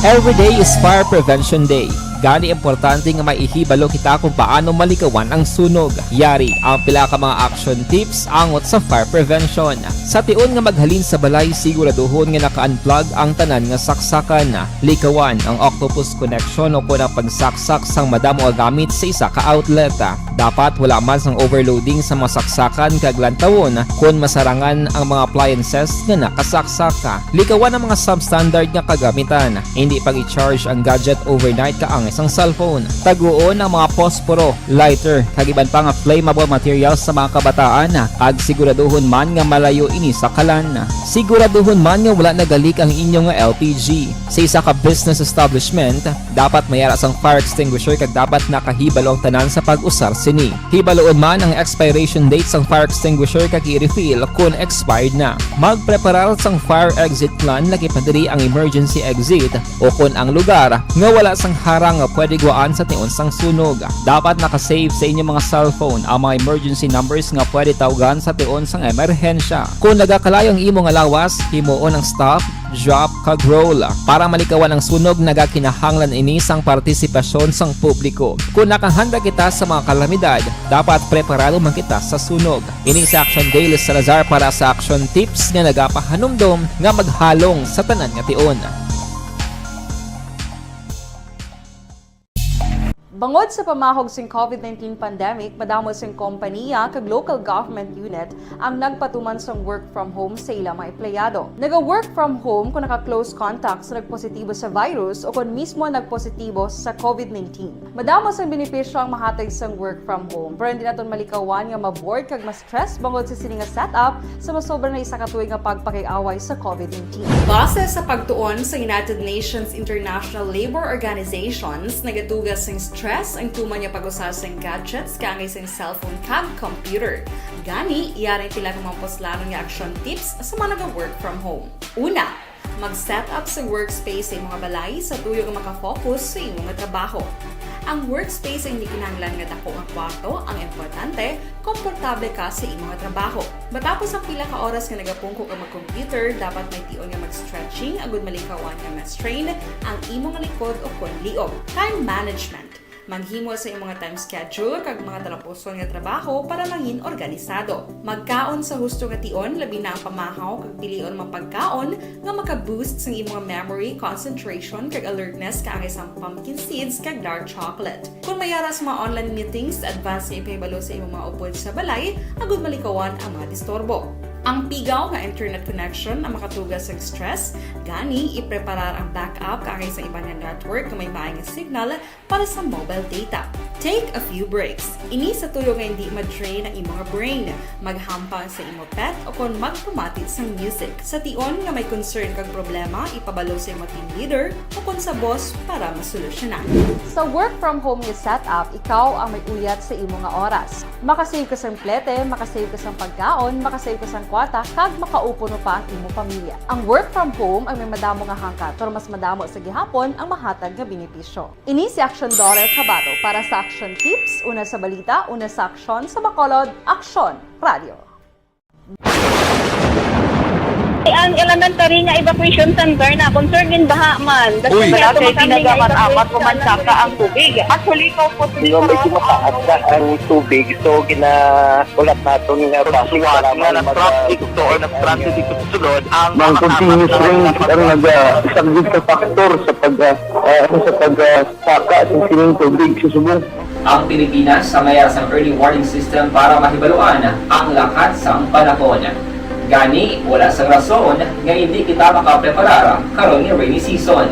Every day is Fire Prevention Day. Gani, importante nga may ihibalo kita kung paano malikawan ang sunog. Yari ang pila ka mga action tips angot sa fire prevention. Sa tion nga maghalin sa balay, siguraduhon nga naka-unplug ang tanan nga saksakan. Likawan ang octopus connection o kon ang pagsaksak sang madamo nga gamit sa isa ka outlet. Dapat wala man sang overloading sa mga saksakan kag lantawon kon masarangan ang mga appliances nga nakasaksak. Likawan ang mga substandard nga kagamitan. Hindi pag-i-charge ang gadget overnight kaangay sang cellphone. Taguon ang mga posporo, lighter, kag iban pa nga flammable materials sa mga kabataan, kag siguraduhon man nga malayo ini sa kalan. Siguraduhon man nga wala nagalik ang inyo nga L P G. Sa isa ka business establishment, dapat may ara sang fire extinguisher kag dapat nakahibalo ang tanan sa pag-usar sini. Hibaluon man ang expiration date sang fire extinguisher kag i-refill kon expired na. Magpreparar sang fire exit plan, lakip na diri ang emergency exit o kon ang lugar nga wala sang harang nga pwede guwaan sa tion sang sunog. Dapat naka-save sa inyo mga cellphone ang mga emergency numbers nga pwede tawgan sa tion sang emerhensya. Kon nagakalayo ang imo nga lawas, himuon ang stop, drop, kag roll. Para malikawan ang sunog, nagakinahanglan ini sang partisipasyon sang publiko. Kon nakahanda kita sa mga kalamidad, dapat preparado man kita sa sunog. Ini si Action Daily Salazar para sa Action Tips nga nagapahanumdom nga maghalong sa tanan nga tion. Bangod sa pamahog sing covid nineteen pandemic, madamo sing kompaniya kag local government unit ang nagpatuman sang work from home sa ila mga empleyado. Naga-work from home kung naka-close contact sa nagpositibo sa virus o kon mismo nagpositibo sa covid nineteen. Madamo sang benepisyo ang mahatag sang work from home, pero hindi naton malikawan nga ma-bored kag ma-stress bangod sa sini nga setup sa masobra na isa ka tuig nga pagpakig-away sa covid nineteen. Base sa pagtuon sa United Nations International Labour Organizations, nagadugang sing stress Stress ang tuman nga pag-usar sang gadgets kaangay sang cellphone kag computer. Gani, yari ang pila ka mga puslanon nga action tips sa mga naga-work from home. Una, mag-set up sa workspace sa imong balay sa tuyo nga makafocus sa imong trabaho. Ang workspace ay hindi kinahanglan nga dako nga kwarto, ang importante, komportable ka sa imong trabaho. Matapos ang pila ka oras nga nagapungko ka mag-computer, dapat may tion nga mag-stretching agud malikawan nga ma-strain ang imong likod o kon liog. Time management. Maghimo sa imong time schedule kag mga talapuson nga trabaho para mangin organisado. Magkaon sa husto nga tion, labi na ang pamahaw kag pilion mga pagkaon nga maka-boost sang imong memory, concentration, kag alertness kaangay sang pumpkin seeds kag dark chocolate. Kung may ara sa mga online meetings, advance nga ipahibalo sa imong mga upod sa balay agud malikawan ang mga disturbo. Ang pigaw nga internet connection ang makatuga sa stress, gani ipreparar ang backup kaangay sa iban nga network nga may maay nga signal para sa mobile data. Take a few breaks. Ini sa tuyo nga hindi ma-drain ang imong brain. Maghampang sa imo pet o kon magpamati sang music. Sa tion nga may concern kag problema, ipabalo sa imo team leader o kon sa boss para masolusyonan. Sa work from home nga setup, ikaw ang may uyat sa imo nga oras. Makasave ka sang plete, makasave ka sang pagkaon, makasave ka sang kwarta, kag makaupo pa ang imo pamilya. Ang work from home ang may madamo nga hangkat, pero mas madamo sa gihapon ang mahatag nga benepisyo. Ini si Action Daughter Kabato para sa Action Tips, una sa balita, una sa aksyon, sa Bacolod, Aksyon Radio. Ang elementary nga evacuation center na concern gin baha man. Uy. Wala kay ginagamit-amat o mansaka ang tubig. Actually, ikaw po, medyo mataas na ang tubig, so gina-, ulat naton nga traffic, para nga mag-, nag-traffic to or nag-transit dito sa sulod ang mga continuous rain ang nag-, ah, isang big factor sa pag, ah, ah, sa pag, ah, saka sa sining tubig sa subong. Ang Pilipinas sa mayara sang early warning system para mahibaluan ang lakat sang panahon. Gani, wala sang rason nga hindi kita makapreparar karon nga rainy season.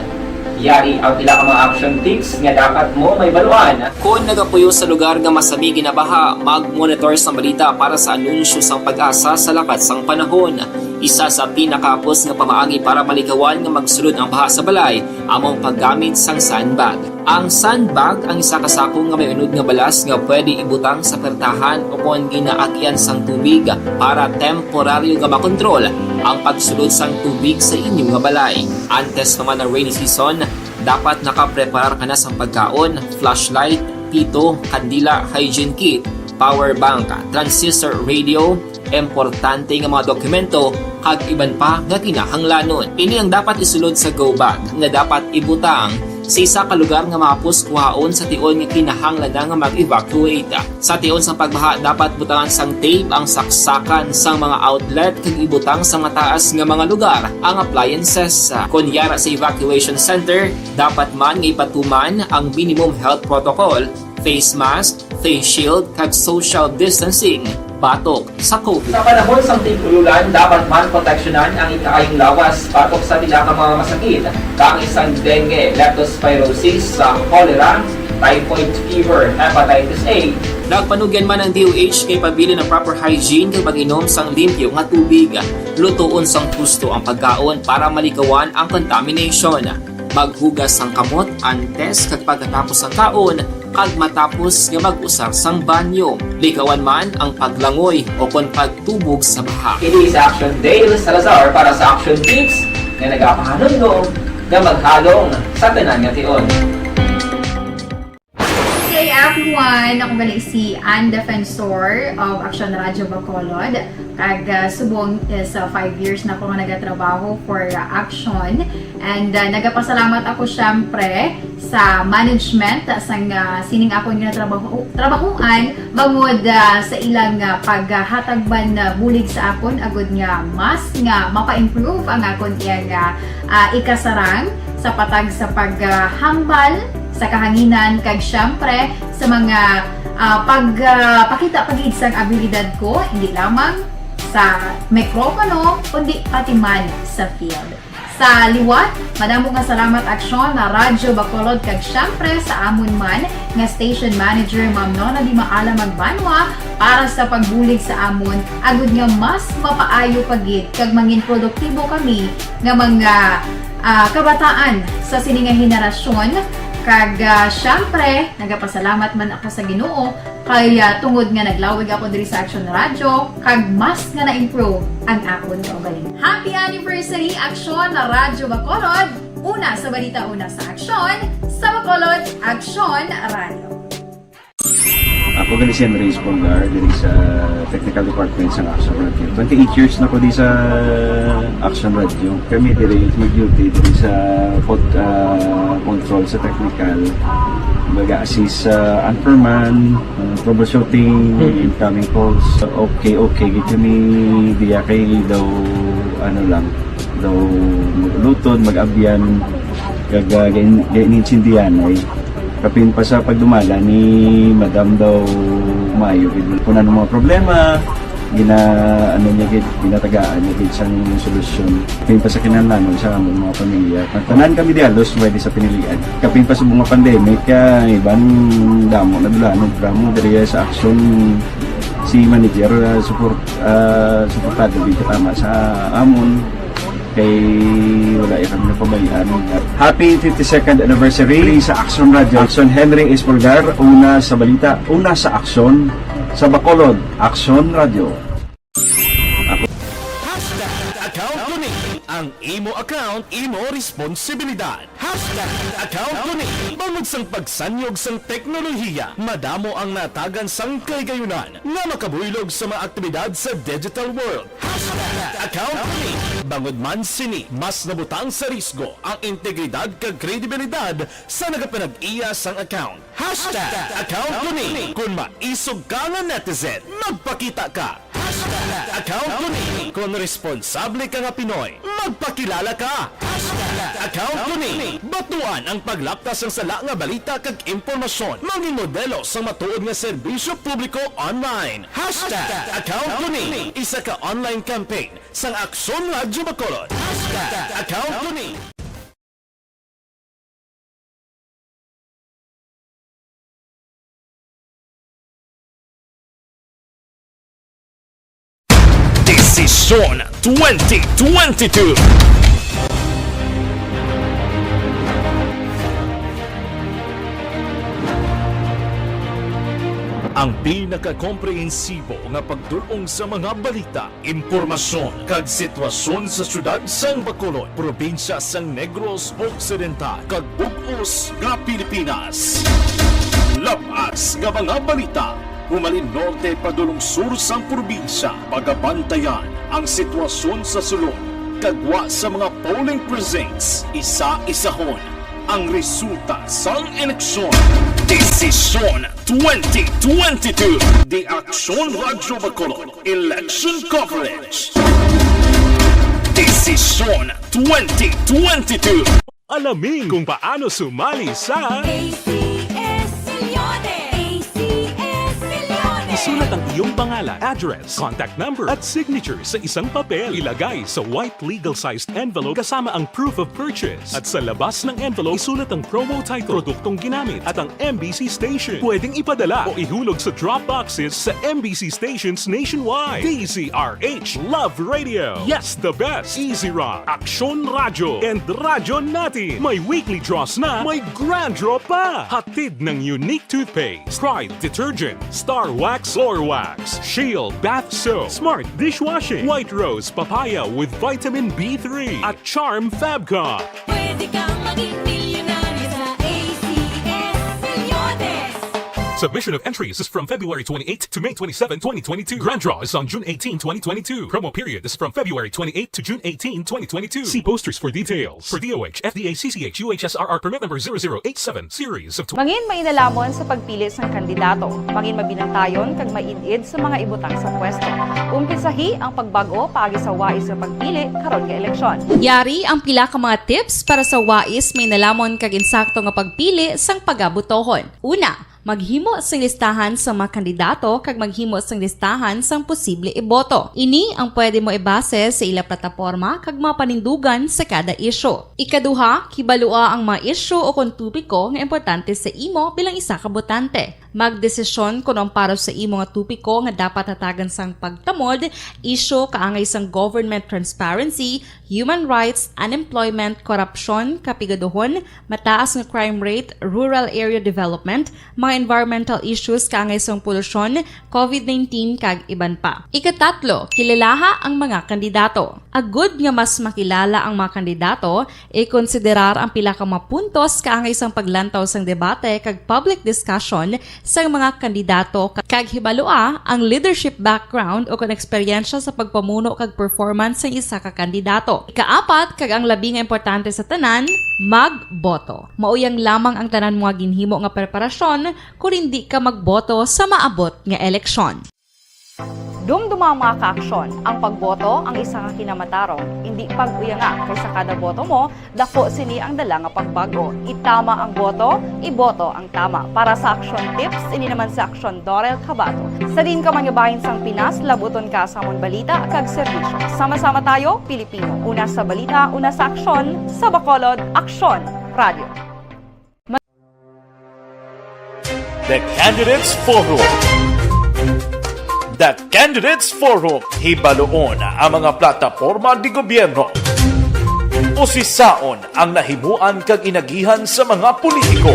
Yari ang pila ka mga action tips nga dapat mo mahibaluan. Kon nagapuyo sa lugar nga masami ginabaha, mag-monitor sa balita para sa anunsyo sang PAGASA sa lakat sang panahon. Isa sa pinakahapos nga pamaagi para malikawan nga magsulod ang baha sa balay amo ang paggamit sang sandbag. Ang sandbag ang isa ka sako nga may unod nga balas nga pwede ibutang sa pertahan o kon ginaagian sang tubig para temporaryo nga makontrol ang pagsulod sang tubig sa inyo nga balay. Antes pa man ang rainy season, dapat nakapreparar ka na sang pagkaon, flashlight, pito, kandila, hygiene kit, power bank, transistor radio, importante nga mga dokumento, kag iban pa nga kinahanglanon. Ini ang dapat isulod sa go bag nga dapat ibutang sa isa ka lugar nga mahapos kuhaon sa tion nga kinahanglan na nga mag-evacuate. Sa tion sang pagbaha, dapat butangan sang tape ang saksakan sang mga outlet kag ibutang sa mataas nga mga lugar ang appliances. Kon yara sa evacuation center, dapat man nga ipatuman ang minimum health protocol, face mask, face shield, kag social distancing batok sa COVID. Sa panahon sang tig-ululan, dapat man proteksyonan ang ikaayong lawas batok sa pila ka mga masakit, kaangay sang dengue, leptospirosis, sa cholera, typhoid fever, hepatitis A. Nagpanugyan man ang D O H nga ipabilin ang proper hygiene kag pag-inom sang limpyo nga tubig. Lutoon sang husto ang pagkaon para malikawan ang contamination. Maghugas sang kamot antes kag pagkatapos sang kaon kag matapos nga mag-usar sang banyo. Likawan man ang paglangoy o kon pagtubog sa baha. Ini si Action Dale Salazar para sa Action Tips nga nagapahanumdom nga maghalong sa tanan nga tion. Good day, everyone! Ako gali si Ann Defensor of Action Radio Bacolod. Kag, ah, subong is, ah, five years na ako nga nagatrabaho for, ah, Action. And, ah, nagapasalamat ako, syempre, sa management, ah, sang, ah, sining akon nga trabaho, trabahoan, bangod, ah, sa ilang, ah, paghatag man, ah, bulig sa akon, agud nga mas nga mapa-improve ang akon iyang, ah, ah, ikasarang sa patag sa paghambal sa kahanginan, kag syempre sa mga, ah, pag, ah, pakita pa gid sang abilidad ko, hindi lamang sa mikropono, kundi pati man sa field. Sa liwat, madamo nga salamat, Aksyon, na Radyo Bacolod, kag syempre sa amon man nga station manager, Ma'am Nona Di Maala Magbanwa, para sa pagbulig sa amon, agud nga mas mapaayo pa gid kag mangin produktibo kami nga mga, ah, kabataan sa sini nga henerasyon, Kag, ah, syempre, nagapasalamat man ako sa Ginoo kay, ah, tungod nga naglawig ako diri sa Action Radio, kag mas nga na-improve ang akon kaugalingon. Happy anniversary, Action Radio Bacolod! Una sa balita, una sa aksyon, sa Bacolod, Action Radio. Ako gali si Henry Espolgar, diri sa technical department sa Action Radio. Twenty-eight years na ko di sa Action Radio. Kami diri mag-duty diri sa pod-, ah, control sa technical. Mag-assist sa anchorman, ah, troubleshooting, Mm. incoming calls. Okay, okay. Gid kami diya kay daw, ano lang, daw mag-uluton, mag-abyan, kag, ah, gain-, gain-, inintindihan ay kapin pa sa pagdumala ni Madam daw maayo gid. Kung ano mga problema, gina-, ano niya gid, ginatagaan niya gid sang solusyon. Kapin pa sa kinahanglanon sa among mga pamilya. Tanan kami di halos pwede sa pinilian. Kapin pa sa mga pandemic, ah, iban damo na dula, no, drama diri sa aksyon si manager, ah, support, ah, suportado gid katama sa amon. Kay wala ya kami napabayaan. Happy fifty-second anniversary sa Action Radio. Action Henry Espolgar, una sa balita, una sa aksyon, sa Bacolod, Action Radio. Hashtag account ko ni. Ang imo account, imo responsibilidad. Hashtag account ko ni. Bangod sang pagsanyog sang teknolohiya, madamo ang natagan sang kahigayunan nga makabuylog sa mga aktibidad sa digital world. Hashtag account ko ni. Bangod man sini, mas nabutang sa risgo ang integridad kag kredibilidad sa nagapanag-iya sang account. Hashtag account ko ni. Kon maisog ka nga netizen, magpakita ka. Hashtag account ko ni. Kon responsable ka nga Pinoy, magpakilala ka. Hashtag account ko ni. Batuan ang paglaptas sang sala nga balita kag impormasyon. Mangin modelo sang matuod nga serbisyo publiko online. Hashtag account ko ni. Isa ka online campaign sang Aksyon Radyo Bacolod. Hashtag account ko ni. Desisyon twenty twenty-two. Ang pinakakomprehensibo nga pagdul-ong sa mga balita, impormasyon, kag sitwasyon sa siyudad sang Bacolod, probinsya sang Negros Occidental, kag bug-os nga Pilipinas. Lab-as nga mga balita, humalin norte padulong sur sang probinsya. Pagabantayan ang sitwasyon sa sulod, kag gwa sa mga polling precincts, isa-isahon ang resulta sang eleksyon. Desisyon twenty twenty-two. The Action Radyo Bacolod Election Coverage. Desisyon twenty twenty-two. Alamin kung paano sumali sa A C S Millones. A C S Millones. Isulat ang iyong pangalan, address, contact number, at signature sa isang papel. Ilagay sa white legal-sized envelope kasama ang proof of purchase. At sa labas ng envelope, isulat ang promo title, produktong ginamit, at ang M B C station. Pwedeng ipadala o ihulog sa drop boxes sa M B C stations nationwide. D Z R H Love Radio. Yes, the best. Easy Rock, Aksyon Radyo, and Radyo Natin. May weekly draws na, may grand draw pa. Hatid ng Unique Toothpaste, Pride Detergent, Star Wax, Floor Wax, Shield Bath Soap, Smart Dishwashing, White Rose Papaya with Vitamin B three, at Charm Fabcon. Pwede kang maging milyonaryo sa A C S Millones. Submission of entries is from February twenty-eighth to May twenty-seven, twenty twenty-two. Grand draw is on June eighteen, twenty twenty-two. Promo period is from February twenty-eighth to June eighteen, twenty twenty-two. See posters for details. For D O H, F D A, C C H, U H S R R permit number zero zero eight seven, series of tw- Mangin mainalamon sa pagpili sang kandidato. Mangin mabinantayon kag maid-id sa mga ibutang sa pwesto. Umpisahi ang pagbag-o paagi sa wais nga pagpili karon nga eleksyon. Yari ang pila ka mga tips para sa wais, mainalamon kag insakto nga pagpili sang pagabutohon. Una, maghimo sing listahan sa mga kandidato kag maghimo sing listahan sang posible iboto. Ini ang pwede mo ibase sa ila plataporma kag mga panindugan sa kada isyu. Ikaduha, kibalua ang mga isyu o kon topiko nga importante sa imo bilang isa ka botante. Magdesisyon kon ang para sa imo nga topiko nga dapat hatagan sang pagtamod, isyu kaangay sang government transparency, human rights, unemployment, korupsyon, kapigaduhon, mataas nga crime rate, rural area development, mga environmental issues kaangay sang polusyon, covid nineteen, kag iban pa. Ikatatlo, kilalaha ang mga kandidato. Agud nga mas makilala ang mga kandidato, ikonsiderar ang pila ka mga puntos kaangay sang paglantaw sang debate kag public discussion sang mga kandidato, kag hibalua ang leadership background o kon eksperyensya sa pagpamuno kag performance sang isa ka kandidato. Ikaapat, kag ang labi nga importante sa tanan, magboto. Mauyang lamang ang tanan mga ginhimo nga preparasyon kon indi ka magboto sa maabot nga eleksyon. Dumduma, mga kaaksyon, ang pagboto ang isa ka kinamatarong. Indi pag-uyanga, kay sa kada boto mo, dako sini ang dala nga pagbago. Itama ang boto, iboto ang tama. Para sa aksyon tips, ini naman si Aksyon Dorel Cabato. Sa diin ka man nga bahin sang Pinas, labuton ka sa amon balita kag serbisyo. Sama-sama tayo, Pilipino. Una sa balita, una sa aksyon, sa Bacolod, Aksyon Radio. The Candidates Forum. The Candidates Forum. Hibaluon ang mga plataporma de gobyerno. Usisaon ang nahimuan kag inagihan sa mga politiko.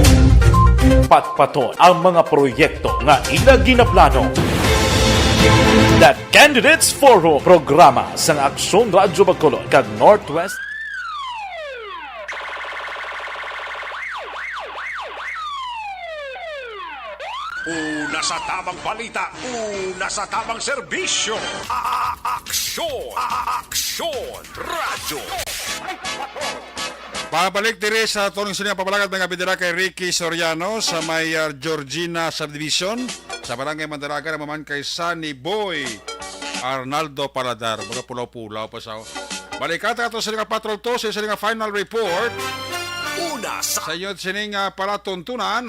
Patpaton ang mga proyekto nga ila ginaplano. The Candidates Forum, programa sang Aksyon Radyo Bacolod kag Northwest. Una sa tamang balita, una sa tamang serbisyo. A-, aksyon, a-, aksyon, radyo. Pabalik diri sa aton sini nga pamalakat, mga bidira, kay Ricky Soriano sa may, ah, Georgina Subdivision, sa Barangay Mandalagan, naman kay Sunny Boy Arnaldo Paladar. Mga pulaw-pulaw pa sa, balikan ta ato sa nga Patrol Two, sa, sa nga final report. Una sa Sa inyo sining, ah, palatuntunan.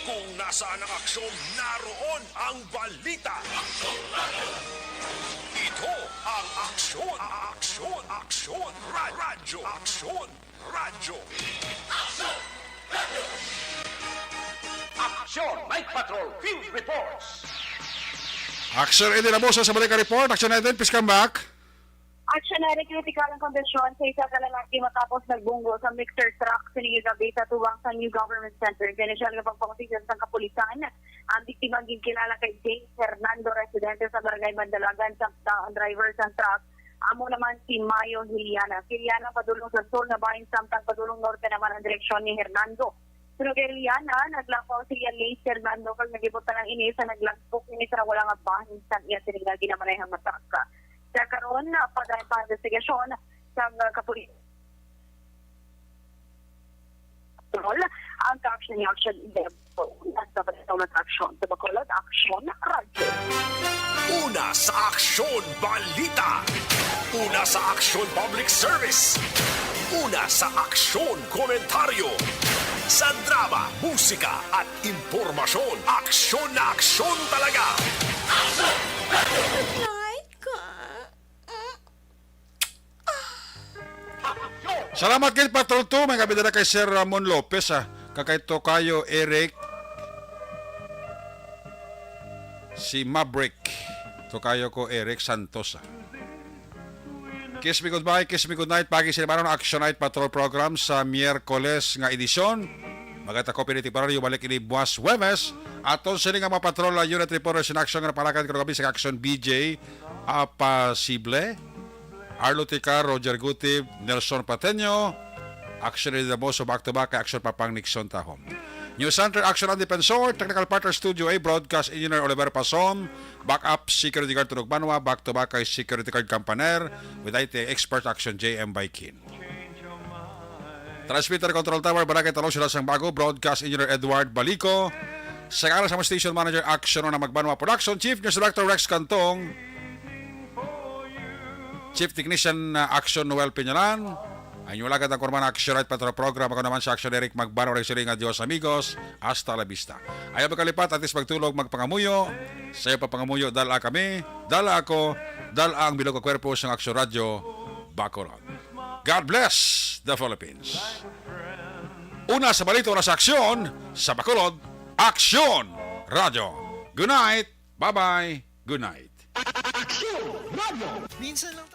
Kung nasaan ang aksyon, naroon ang balita. Ito ang aksyon, aksyon, aksyon, ra-, radyo, aksyon, radyo. Aksyon Night Patrol Field Reports. Aksyon Eddie Laboso sa balik report. Aksyon Eddie, please come back. Aksyon Eddie, kritikal ang kondisyon sa isa ka lalaki matapos nagbunggo sa mixer truck sini nga gabi sa tubang sa New Government Center. Sa inisyal nga pagpangusisa sang kapulisan, ang biktima ginkilala kay James Hernando, residente sa Barangay Mandalagan, samtang ang driver sang truck amo naman si Mayo Hiliana. Si Hiliana padulong sa sur nga bahin, samtang padulong norte naman ang direksyon ni Hernando. Suno kay Hiliana, naglakaw si Yalis Hernando kag nagibutang ang ini sa naglagpok ini sa wala nga bahin sang iya sini nga ginamanayhang mataka. Sa karon, padayon pa ang investigasyon sang, ah, kapulisan. Ang action ni Action Event. Una sa balitang aksyon sa Bacolod, Aksyon Radyo. Una sa aksyon balita. Una sa aksyon public service. Una sa aksyon komentaryo. Sa drama, musika at impormasyon, aksyon na aksyon talaga. Night ka. Salamat gid, Patrol Two. May kabidala kay Sir Ramon Lopez, ah. Kag kay Tokayo Eric, si Maverick. Tokayo ko, Eric Santos, ah. Kiss me goodbye, kiss me goodnight. Pagi sila maron Action Night Patrol Program sa Miyerkules nga edisyon. Magatakob ini temporaryo, balik ini buwas Huwebes. Aton sini nga mga patrol, ah, unit reporters in action nga napalakan karong gabi sa Action B J Apasible, Arlo Ticar, Roger Gutib, Nelson Pateño, Action Eddie Damoso, back to back kay Action Papang Nixon Tahom. News Center, Action ang Defensor, Technical Partner Studio A, Broadcast Engineer Oliver Pasom, Backup Security Guard Tunog Banwa, back to back kay Security Guard Campaner, with I T Expert Action J M Baikin. Transmitter Control Tower, Barangay Talong, Sila sang Bago, Broadcast Engineer Edward Balico. Sa ngalan sa mga Station Manager, Action na Magbanwa Production, Chief News Director Rex Cantong, Chief Technician, uh, Action Noel Peñalan, ang inyong alagad ang kurman Action Night Patrol Program. Ako naman sa Action Eric Magbanwa, nagsiling nga Dios amigos, hasta la vista. Ayaw magkalipat, atis magtulog, magpangamuyo. Sa iyo papangamuyo, dala kami, dala ako, dala ang bilog nga kwerpo sang Action Radyo Bacolod. God bless the Philippines. Una sa balita, una sa aksyon, sa Bacolod, Aksyon Radyo. Good night. Bye-bye. Good night. Aksyon Radyo. Minsan lang